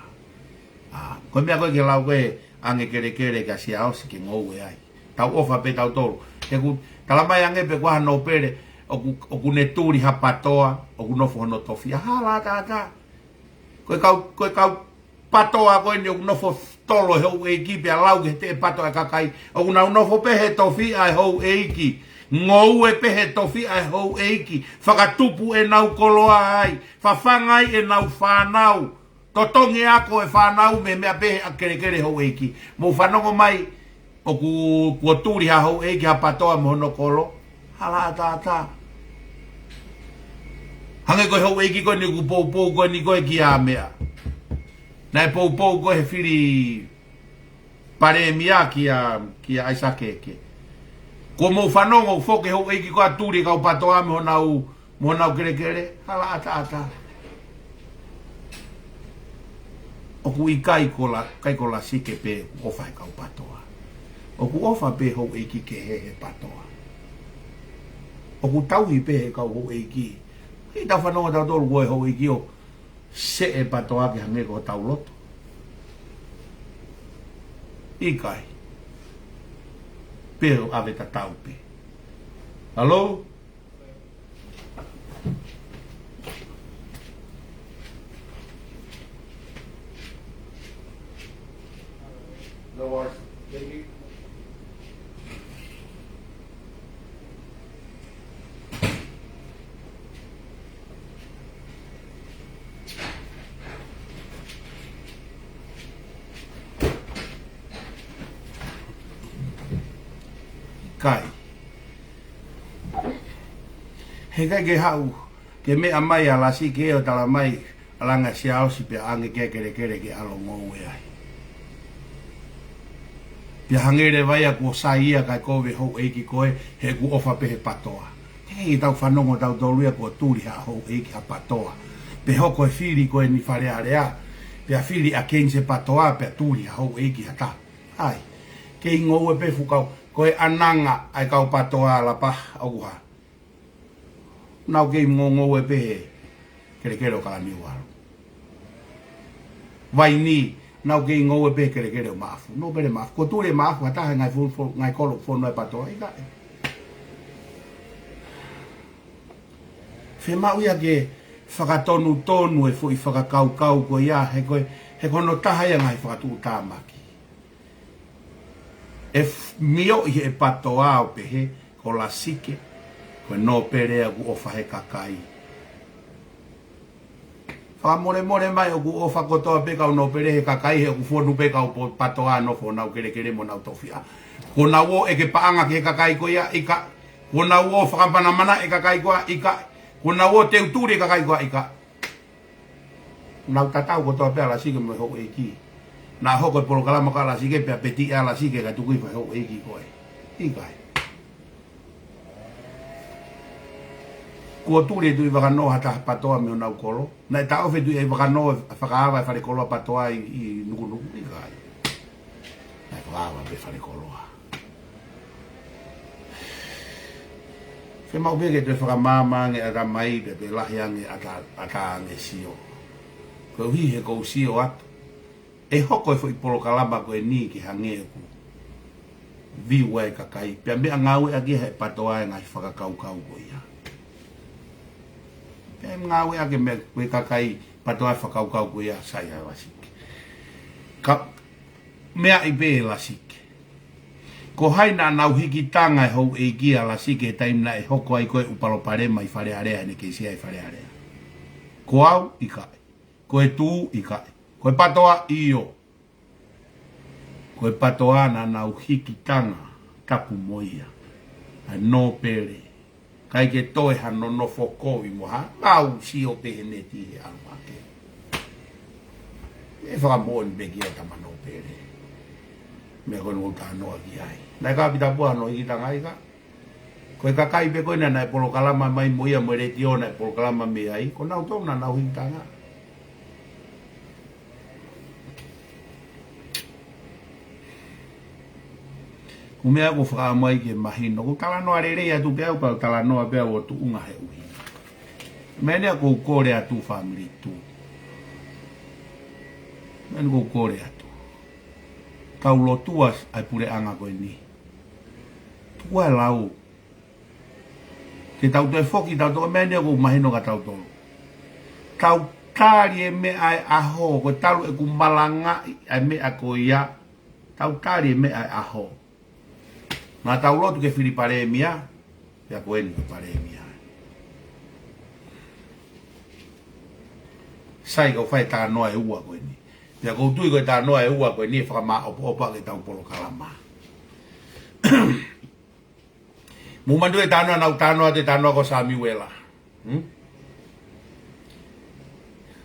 ʻA, ko e meʻa ko ē ke lau ko ē ange kelekele kia Siaosi ke ngoue ai. Tau ʻofa pē tautolu. He ʻoku talamai ange pē ko e hā nōpele, ʻoku, ʻoku ne tuli ha patoa, ʻoku nofo hono tofiʻa. Hala ʻataʻatā. Ko e kau, ko e kau patoa ko eni ʻoku nofo tolo he houʻeiki pea lau ki he teʻe patoa e kakai. ʻOku nau nofo pē he tofiʻa e houʻeiki. Ngoue pē he tofiʻa e houʻeiki. Fakatupu ʻenau koloa ai. Fafanga ai ʻenau fānau. Totongi ako e fānau mei he meʻa pehē ʻa e kelekele houʻeiki. Mou fanongo mai, ʻoku, kuo tuli ha houʻeiki ha patoa mo hono kolo. Hala ʻataʻatā. Hangē ko e houʻeiki ko eni ʻoku poupou ko eni ko ē ki he meʻa. Naʻe poupou ko ē he fili palēmia kia, kia ʻAisake Keke. Kuo mou fanongo foki houʻeiki ko ē ʻa tuli kau patoa mo honau, mo honau kelekele, hala ʻataʻatā. ʻOku ʻikai ko La-, ʻikai ko Lasike pē ʻoku ʻofa he kau patoa. ʻOku ʻofa pē houʻeiki kehe he patoa. ʻOku tauhi pē he kau houʻeiki. He tau fanongo tautolu ko e houʻeiki ʻo seʻe patoa ke hangē ko hotau loto. ʻIkai. Pē ʻo ʻave tatau pē. Hello? No worries. Thank you. ʻIkai. He ʻikai ke haʻu ke meʻa mai ʻa Lasike ʻo talamai ʻa Langa Siaosi pea ange ki he kelekele ke ʻalu ʻo ngoue ai. Pea hangē leva ia kuo sai ia kae kovi e houʻeiki ko ē he ʻoku ʻofa pē he patoa. He ʻikai ke tau fanongo tautolu ia kuo tuli ha houʻeiki ha patoa. Pea hoko e fili ko eni Fale Alea. Pea fili against e patoa pea tuli ha houʻeiki ha taha. ʻAi. Kei ngoue pē fuʻu kau. Ko e ʻananga ʻa e kau patoa Lapaha ʻoku hā. Nau kei ngoue pē he kelekele ʻo Kalaniuvalu. Vainī, nau kei ngoue pē he kelekele ʻo Maʻafu. Nōpele Maʻafu. Kuo tuli ʻe Maʻafu ha taha he ngaahi fo-, fo-, ngaahi kolo fonu ʻa e patoa, ʻikai. Fiemaʻu ia ke fakatonutonu e foʻi fakakaukau ko ia, he ko e, he ko hono taha ia ngaahi fakatuʻutāmaki. ʻE f-, mioʻi he patoa ʻo pehē, ko Lasike, ko e nōpele ʻoku ʻofa he kakai. Fakamolemole mai ʻoku ʻofa kotoa pē kau nōpele he kakai he ʻoku fonu pē kau po-, patoa nofo honau kelekele mo honau tofiʻa. Kuo nau ō ʻeke paʻanga ki he kakai ko ia ʻikai. Kuo nau ō fakamanamana e kakai ko ia ʻikai. Kuo nau ō teutuli e kakai ko ia ʻikai. Nau tatau kotoa pē ʻa Lasike mo e houʻeiki. Naʻa hoko e polokalama ko ia ʻa Lasike pea peti ʻa Lasike kae tuku hifo e houʻeiki ko ē. ʻIkai. Kuo tuli ʻe Tuʻivakanō ha taha patoa mei honau kolo. Naʻe taʻofi ʻe Tuʻivakanō e fakaava e falekoloa patoa ʻi, ʻi Nukunuku, ʻikai. Naʻe fakaava pē falekoloa. Fiemaʻu pē ke toe fakamaama ange ʻatamai pea toe lahi ange ʻata, ʻata ange sio. Koeʻuhi he ʻoku ou sio atu. ʻE hoko e foʻi polokalama ko eni ke hangē ʻoku view ai e kakai. Pea meʻangāueʻaki he patoa e ngaahi fakakaukau ko ia. Pea meʻangāueʻaki meʻa ko e kakai patoa e fakakaukau ko ia sai ʻa Lasike. Ka meaʻi pē ʻe Lasike. Ko hai naʻa nau hikitanga e houʻeiki ʻa Lasike he taimi naʻe hoko ai ko ē ʻū palopalema ʻi Fale Alea, ʻene kei sia ʻi Fale Alea? Ko au? ʻIkai. Ko e Tū? ʻIkai. Ko e Patoa? ʻIo. Ko e Patoa naʻa nau hikitanga, tapu mo ia, ʻa e nōpele. ʻIkai ke toe hano nofo kovi mo ha mau sio pē he neti he ʻalu hake. ʻE fakamoʻoni pē ki ai tama nōpele. Meʻa ko eni ʻoku ou talanoa ki ai. Naʻe kapitapua hano hikitanga ʻikai. Ko e kakai pē ko ena naʻe polokalama mai mo ia mo e letiō naʻe polokalama mei ai, ko nautolu naʻa nau hikitanga. Ko e meʻa ʻoku ou fakaʻamu ai ke mahino, ʻoku ou talanoa lelei atu pē au, pea u talanoa pē au ʻo tuʻunga he ʻuhinga. Meʻa ni ʻoku ou kole atu, fāmili Tū. Meʻa ni ʻoku ou kole atu. Tau lotua ʻa e puleʻanga ko eni. Tuku ʻa e lau. Ke tau toe foki, tau toe, meʻa ni ʻoku mahino kia tautolu. Tau tali e meʻa ʻa e ʻaho, ko e talu ʻeku malangaʻi ʻa e meʻa ko ia. Tau tali e meʻa ʻa e ʻaho. Naʻa tau lotu ke fili palēmia, pea ko eni ko e palēmia. Sai, kau fai talanoa ʻe ua ko eni. Pea ʻoku ou tui ko e talanoa ʻe ua ko eni ʻe fakamāʻopoʻopo ʻaki ʻetau polokalama. Mou manatuʻi e talanoa naʻa ku talanoa atu, e talanoa ko Samiuela. Hmm?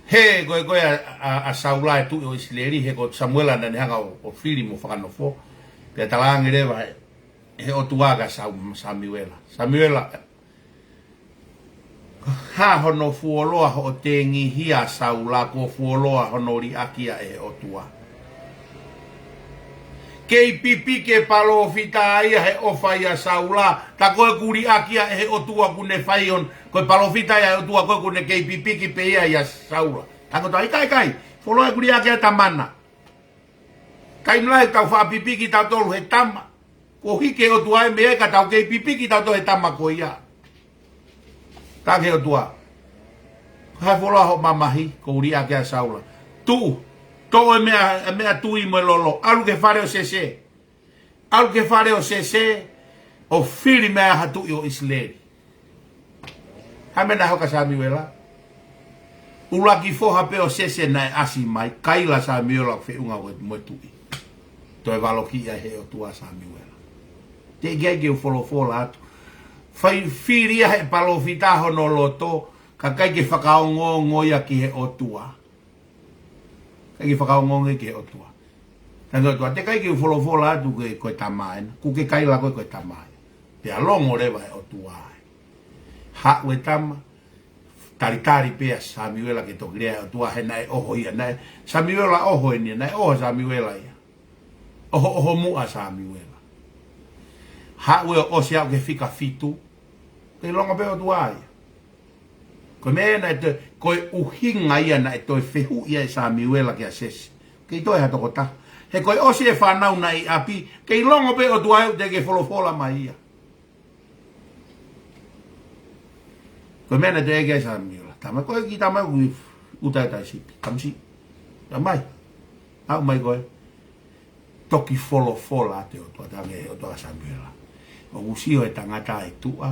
He ko e, ko e ʻa, ʻa, ʻa Saula e tuʻi ʻo ʻIsileli, he ko Samuela naʻa ne hanga ʻo, ʻo fili mo fakanofo. Pea talaange leva he, he ʻOtua kia Sau-, Samiuela. Samiuela, hā hono fuoloa hoʻo tengihia ʻa Saula, kuo fuoloa hono liʻaki ia ʻe he ʻOtua? Kei pipiki e palōfita ia he ʻofa ʻia Saula, tā ko ē kuo liʻaki ia ʻe he ʻOtua kuo ne fai on, ko e palōfita ia ʻa e ʻOtua ko ē kuo ne kei pipiki pē ia ʻia Saula. Tango tā, ʻikai, ʻikai, fuoloa ʻeku liʻaki ʻa e tamana. Taimi lahi tau faʻa pipiki tautolu he tama. Kuo hiki e ʻOtua ia mei ai ka tau kei pipiki tautolu he tama ko ia. Talaange ʻe he ʻOtua, hā e fuoloa hoʻo mamahi, kuo u liʻaki ʻa Saula. Tuʻu, toʻo e meʻa, e meʻatui mo e lolo. ʻAlu ki he fale ʻo Sese. ʻAlu ki he fale ʻo Sese, ʻo fili mei ai ha tuʻi ʻo ʻIsileli. Hā e meʻa naʻe hoko kia Samiuela? ʻUluaki foha pē ʻo Sese naʻe ʻasi mai, kaila Samiuela ʻoku feʻunga mo e tuʻi. Toe valokiʻi ia ʻe he ʻOtua ʻa Samiuela. Teʻeki ai ke u folofola atu. Fai fili ia ʻe he palōfita hono loto, ka ʻikai ke fakaongoongo ia ki he ʻOtua. ʻIkai ke fakaongoongo ia ki he ʻOtua. Talaange ʻe he ʻOtua, teʻeki ai ke u folofola atu ke ko e tama ena. Kuo ke kaila ko ē ko e tama ena. Pea longo leva ʻe he ʻOtua ai. Haʻu e tama, talitali pē ʻa Samiuela ke toki lea ʻa e ʻOtua he naʻe ʻoho ia. Naʻe, Samiuela ʻoho eni, naʻe ʻoho Samiuela ia. ʻOho, ʻoho muʻa Samiuela. Haʻu e ʻosi aʻu ki he fika fitu. Kei longo pē ʻOtua ia. Ko e meʻa naʻe toe, ko e ʻuhinga ia naʻe toe fehuʻi ai ʻe Samiuela kia Sese. Kei toe ha tokotaha. He ko e ʻosi e fānau naʻe ʻi ʻapi, kei longo pē ʻOtua ia ʻoku teʻeki ke folofola mai ia. Ko e meʻa naʻe toe ʻeke ai ʻe Samiuela. Tama, ko e kiʻi tama ʻoku ʻuta e taisipi. Kamisi. Tamai. Aʻu mai koe. Toki folofola atu e ʻOtua, talaange ʻe he ʻOtua kia Samiuela. ʻOku sio e tangata ʻi tuʻa,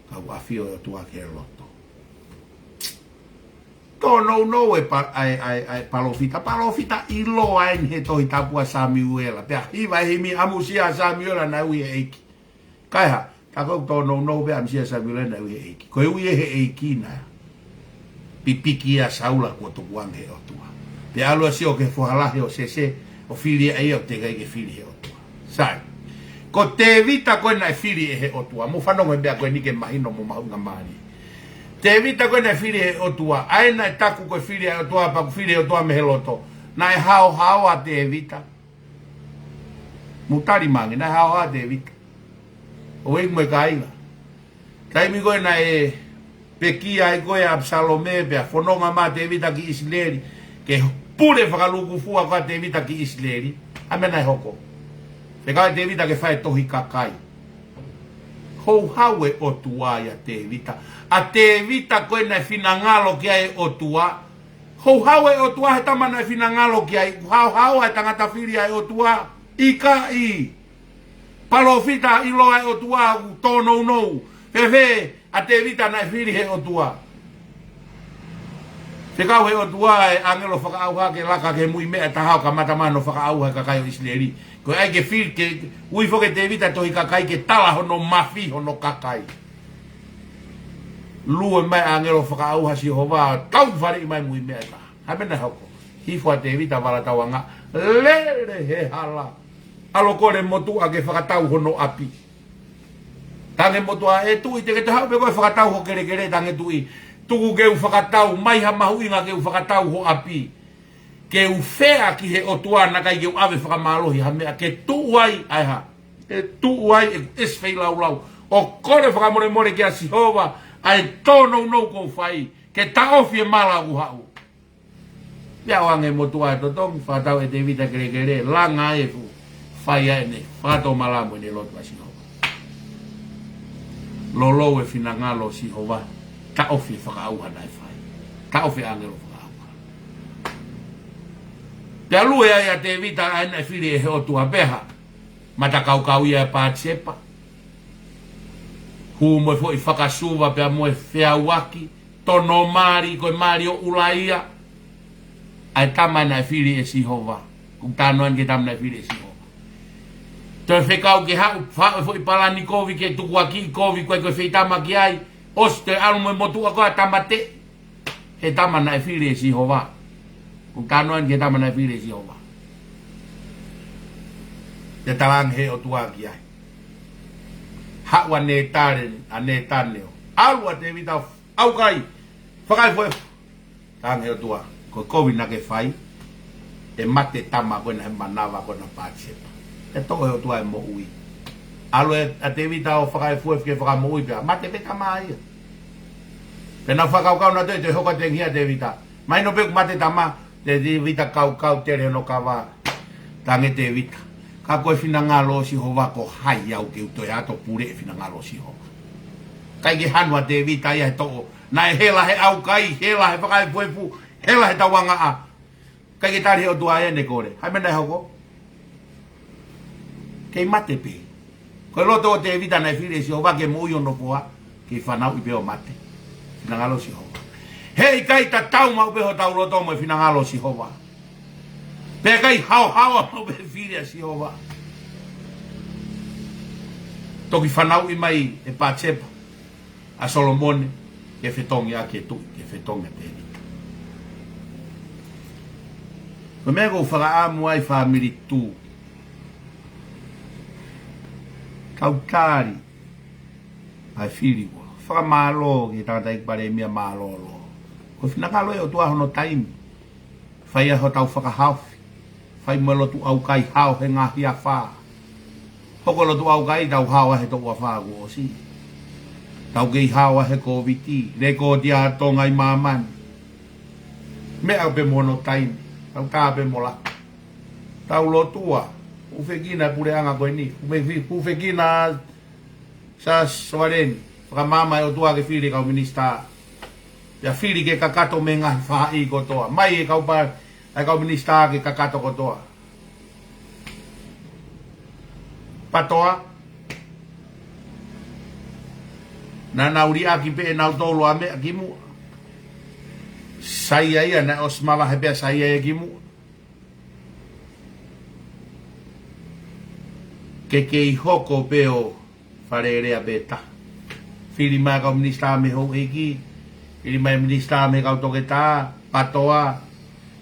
ka ʻoku ʻafio e ʻOtua ki he loto. Tōnounou e pa-, ʻa e, ʻa e, ʻa e palōfita, palōfita ʻiloa eni he Tohi Tapu ʻa Samiuela. Pea hiva e himi, ʻamusia ʻa Samiuela naʻe ui ʻe he ʻEiki. Kae hā, tā ko ē ʻoku tōnounou pē ʻamusia ʻa Samiuela naʻe ui ʻe he ʻEiki. Ko e ui ʻe he ʻEiki naʻe pipiki ʻa Saula kuo tukuange ʻe he ʻOtua. Pea ʻalu ʻo sio ki he foha lahi ʻo Sese, ʻo fili ʻe ia ʻoku teʻeki ai ke fili ʻe he ʻOtua. Sai. Ko Tēvita ko ē naʻe fili ʻe he ʻOtua. Mou fanongo he meʻa ko eni ke mahino mo mahuʻingamālie. Tēvita ko ē naʻe fili ʻe he ʻOtua. ʻA ē naʻe taku ko e fili ʻa e ʻOtua, pea ʻoku fili ʻe he ʻOtua mei he loto. Naʻe haohaoa ʻa Tēvita. Mou tali mai ange, naʻe haohaoa ʻa Tēvita. ʻOku ʻi ai mo e kāinga. Taimi ko ē naʻe pekia ai ko ē ʻa ʻApisalome pea fononga mai ʻa Tēvita ki ʻIsileli, ke pule fakalūkufua ko ē ʻa Tēvita ki ʻIsileli, ʻa e meʻa naʻe hoko. Fekau ʻe Tēvita ke fai e tohi kakai. Houhau e ʻOtua ʻia Tēvita. ʻA Tēvita ko ē naʻe finangalo ki ai e ʻOtua. Houhau e ʻOtua he tama naʻe finangalo ki ai, haohaoa e tangata fili ʻa e ʻOtua. ʻIkai. Palōfita ʻiloa ʻa e ʻOtua ʻoku tōnounou. Fēfē ʻa Tēvita naʻe fili he ʻOtua? Fekau he ʻOtua e ʻāngelo fakaʻauha ke laka ki he muimeʻa ʻe taha ʻo kamata mai hono fakaʻauha e kakai ʻo ʻIsileli. Ko e ʻai ke fili, ke ui foki ʻe Tēvita e tohi kakai ke tala hono mafi hono kakai. Lue mai ʻāngelo fakaʻauha ʻa Sihova, tau faleʻi mai muimeʻa ʻe taha. Hā e meʻa naʻe hoko? Hifo ʻa Tēvita vala tauangaʻa, lele he hala. ʻAlu ʻo kole motuʻa ke fakatau hono ʻapi. Talaange motuʻa, ʻe tuʻi, te ke toe haʻu pē koe ʻo fakatau ho kelekele? Talaange tuʻi, tuku ke u fakatau, ʻomai ha mahuʻinga ke u fakatau ho ʻapi. Ke u fea ki he ʻOtua, naʻe ʻikai ke u ʻave fakamālohi ha meʻa ke tuʻu ai, ʻa e hā? Ke tuʻu ai ʻeku ʻesi feilaulau ʻo kole fakamolemole kia Sihova, ʻa e tōnounou kuo u fai, ke taʻofi e mala ʻoku haʻu. Pea ʻoange motuʻa e totongi, fakatau ʻe Tēvita e kelekele, langa e fuʻu fai ʻa ʻene fakatomala mo ʻene lotu ʻa Sihova. Lolou e finangalo ʻo Sihova, taʻofi e fakaʻauha naʻe fai. Taʻofi e ʻāngelo fakaʻauha. Pea lue ai ʻa Tēvita ʻa ē naʻe fili ʻe he ʻOtua, pea hā? Matakau kau ia ʻa Patisepa. Hū mo e foʻi fakasuva pea mo e feʻauaki, tono mali, ko e mali ʻo ʻUlaia, ʻa e tama naʻe fili ʻe Sihova. Kuo u talanoa eni ki he tama naʻe fili ʻe Sihova. Toe fekau ke haʻu, haʻu e foʻi palani kovi ke tukuakiʻi kovi, ko e, ko e fai tama ki ai, ʻosi toe ʻalu mo e motuʻa ko ē ʻo tāmateʻi he tama naʻe fili ʻe Sihova. Kuo u talanoa eni ki he tama naʻe fili ʻe Sihova. Pea talaange he ʻOtua ki ai, haʻu ʻa Nētane, ʻa Nētane ʻo ʻalu ʻa Tēvita ʻo ʻaukai, fakaefuefu. Talaange he ʻOtua, ko e kovi naʻa ke fai, ʻe mate e tama ko ē naʻe manava ko ē ʻa Patisepa. ʻE toʻo he ʻOtua e moʻui. ʻAlu ʻa Tēvita ʻo fakaefuefu ke fakamoʻui pea mate pē tama ia. Pea naʻe fakakaukau nautolu ʻe toe hoko atu e ngaahi ʻa Tēvita. Mahino pē kuo mate e tama, Tēvita kaukau tele hono kava. Talaange Tēvita, ka ko e finangalo ʻo Sihova, ko hai au ke u toe ʻalu ʻo puleʻi e finangalo ʻo Sihova? ʻIkai ke hanu ʻa Tēvita ia he toʻo. Naʻe hela he ʻaukai, hela he fakaefuefu, hela he tauangaʻa. ʻIkai ke tali he ʻOtua ʻene kole. Hā e meʻa naʻe hoko? Kei mate pē. Ko e loto ʻo Tēvita naʻe fili ʻe Sihova ke moʻui hono foha, kei fanauʻi pē ʻo mate. Finangalo ʻo Sihova. Heʻikai tatau maʻu pē hotau loto mo e finangalo ʻo Sihova. Pea ʻikai haohaoa maʻu pē fili ʻa Sihova. Toki fanauʻi mai ʻe Patisepa ʻa Solomone, ke fetongi ʻaki e tuʻi, ke fetongi ʻa Tēvita. Ko e meʻa ʻoku ou fakaʻamu ai, fāmili, tuku ke tau tali ʻa e fili ko ē. Fakamālō ki he tangataʻeiki palēmia mālōlō. Ko e finangalo ʻo e ʻOtua hono taimi. Fai ai hotau fakahaofi. Fai mo e lotu ʻaukai, hao he ngaahi afā. Hoko e lotu ʻaukai, tau hao ai he toʻu afā kuo ʻosi. Tau kei hao ai he Kōviti, lēkooti ʻa Tonga ʻi māmani. Meʻa pē mo hono taimi, tau tā pē mo laku. Tau lotua, hūfekina e puleʻanga ko eni, hūfe-, hūfekina Siaosi Sovaleni, fakamaama e ʻOtua ke fili e kau minisitā. Pea fili ke kakato mei he ngaahi faʻahi kotoa. Mai e kau pa-, e kau minisitā ke kakato kotoa. Patoa. Naʻa nau liʻaki pē ʻenautolu ʻa e meʻa kimuʻa. Saiʻia ia, naʻe ʻosi mavahe pē ʻa Saiʻia ia kimuʻa. Ke kei hoko pē ʻo faleʻi lea pē taha. Fili mai e kau minisitā mei he houʻeiki, fili mai e minisitā mei he kau toketā, Patoa,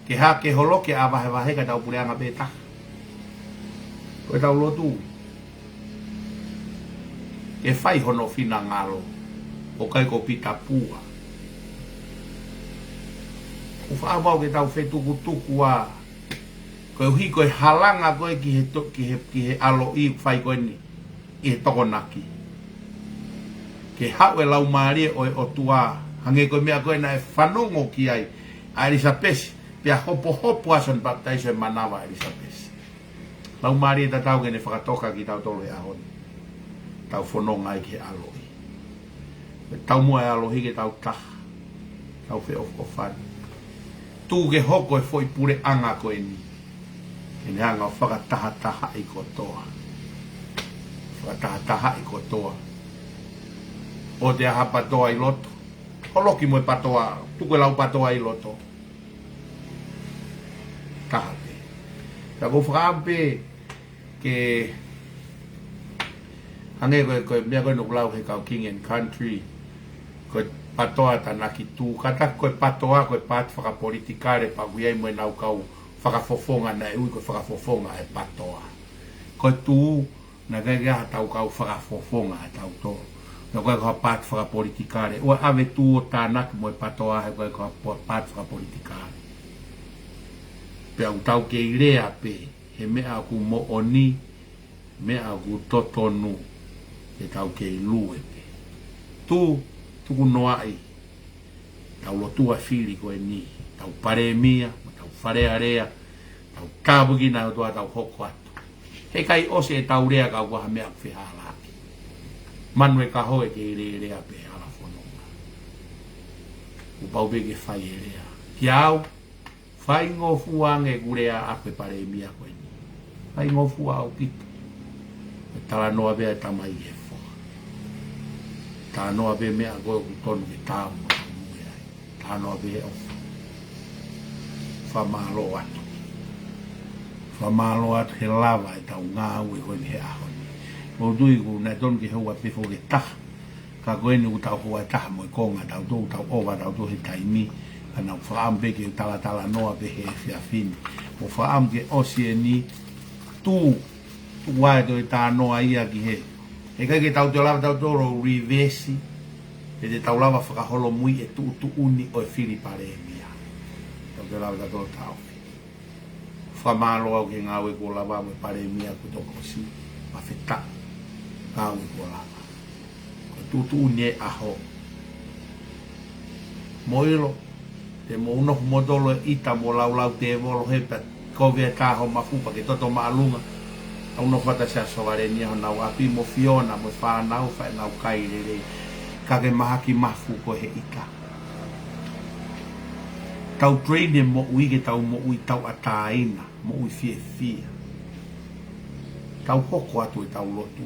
ke hake holo ke ʻā vahevahe ka tau puleʻanga pē taha. Ko ʻetau lotu, ke fai hono finangalo, ʻo ʻikai ko Pita Pua. ʻOku ou fakaʻamu au ke tau fetukutuku ā, koeʻuhi ko e halanga ko ē ki he to-, ki he, ki he ʻaloʻi ʻoku fai ko eni ʻi he Tokonaki. Ke haʻu e Laumālie ʻo e ʻOtua, hangē ko e meʻa ko ē naʻe fanongo ki ai ʻa ʻElisapesi, pea hopohopo ʻa Sione Papitaiso he manava ʻo ʻElisapesi. Laumālie tatau ke ne fakatoka kitautolu he ʻaho ni. Tau fononga ai ki he ʻaloʻi. Taumuʻa e ʻaloʻi ke tau taha. Tau feʻofoʻofani. Tuku ke hoko e foʻi puleʻanga ko eni, ke ne hanga ʻo fakatahatahaʻi kotoa. Fakatahatahaʻi kotoa. ʻOua te ʻai ha PATOA ʻi loto. Holoki mo e PATOA, tuku e lau PATOA ʻi loto. Taha pē. Ka ʻoku ou fakaʻamu pē ke hangē ko e, ko e meʻa ko ē naʻe lau he kau King and Country, ko e PATOA tānaki tuʻu, kātaki ko e PATOA, ko e paati fakapolitikale pea ʻoku ʻi ai mo ʻenau kau fakafofonga naʻe ui ko e fakafofonga e PATOA. Ko e tuʻu, naʻe ʻikai ke ʻi ai ha tau kau fakafofonga ʻa tautolu. Naʻe ʻikai ko ha paati fakapolitikale. ʻOua ʻe ʻave tuʻu ʻo tānaki mo e PATOA he ʻikai ko ha po-, paati fakapolitikale. Pea ʻoku tau kei lea pē he meʻa ʻoku moʻoni, meʻa ʻoku totonu, ke tau kei lue pē. Tuʻu, tuku noaʻi, tau lotua fili ko eni, tau palēmia, mo tau Fale Alea, tau tāpuekina ʻOtua, tau hoko atu. He ʻikai ʻosi ʻetau lea ka ʻoku ʻi ai ha meʻa ʻoku fehālaaki. Manu e kahoe ke lelea pē hala fononga. Kuo pau pē ke fai e lea. Kia au, faingofua ange ʻeku lea ʻaʻaku he palēmia ko eni. Faingofua ʻaupito. ʻE talanoa pē ʻa e tamai ki he foha. Talanoa pē meʻa ko ē ʻoku tonu ke tau mo tau moʻui ai. Talanoa pē he ʻofa. Fakamālō atu. Fakamālō atu he lava ʻetau ngāue ko eni he ʻaho ni. ʻOku ou tui ʻoku nau tonu ke houa pē foki ʻe taha. Ka ko eni ʻoku tau houa ʻe taha mo e konga, tautolu, tau ʻova tautolu he taimi, ka naʻá ku fakaʻamu pē ke talatalanoa pē he efiafi ni. ʻOku ou fakaʻamu ke ʻosi eni, tuʻu, tuʻu ʻa e toe talanoa ia ki he. He ʻikai ke tau toe lava tautolu ʻo reverse, pe te tau lava fakaholomui e tuʻutuʻuni ʻo e fili palēmia. Tau toe lava tautolu taʻofi. Fakamālō au ki he ngāue kuo lava mo e palēmia kuo toki ʻosi. Fakafetaʻi ngāue kuo lava. Ko e tuʻutuʻuni e ʻaho. Mou ʻilo, te mou nofo moutolu ʻi ʻita mo laulau tēvolo he pea kovi e taho mafu pea ke toto māʻolunga. Tau nofo ʻatā Siaʻa Sovaleni ʻi honau ʻapi mo Fiona mo e fānau, fai ʻenau kai lelei. Ka ke mahaki mafu koe he ʻita. Tau train e moʻui ke tau moʻui tauʻatāina, moʻui fiefia. Tau hoko atu ʻetau lotu.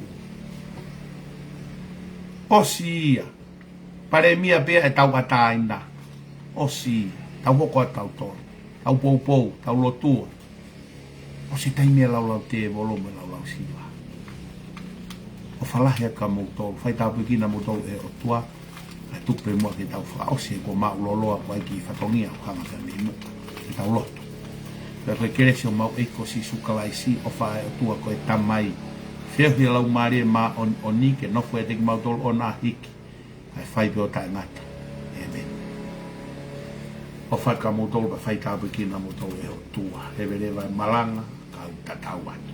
ʻOsi ia. Palēmia pē ʻe tauʻatāina. ʻOsi ia. Tau hoko atu tautolu. Tau poupou, tau lotua. ʻOsi e taimi e laulau tēvolo mo e laulau siva. ʻOfa lahi atu kia moutolu, fai tāpuekina moutolu ʻe he ʻOtua, kae tuku pē muʻa ke tau fakaʻosi he kuo maʻu loloa ko e kiʻi fatongia ʻoku hanga pē mei muʻa, ke tau lotu. Pea ko e kelesi ʻo homau ʻEiki ko Sīsū Kalaisi, ʻofa ʻa e ʻOtua ko e Tamai, feohi ʻa e Laumālie Māʻoniʻoni, ke nofo ʻiate kimautolu ʻo na hiki, kae fai pē ʻo taʻengata. ʻĒmeni. ʻOfa kia moutolu pea fai tāpuekina moutolu ʻe he ʻOtua. Leveleva e malanga, kau tatau atu.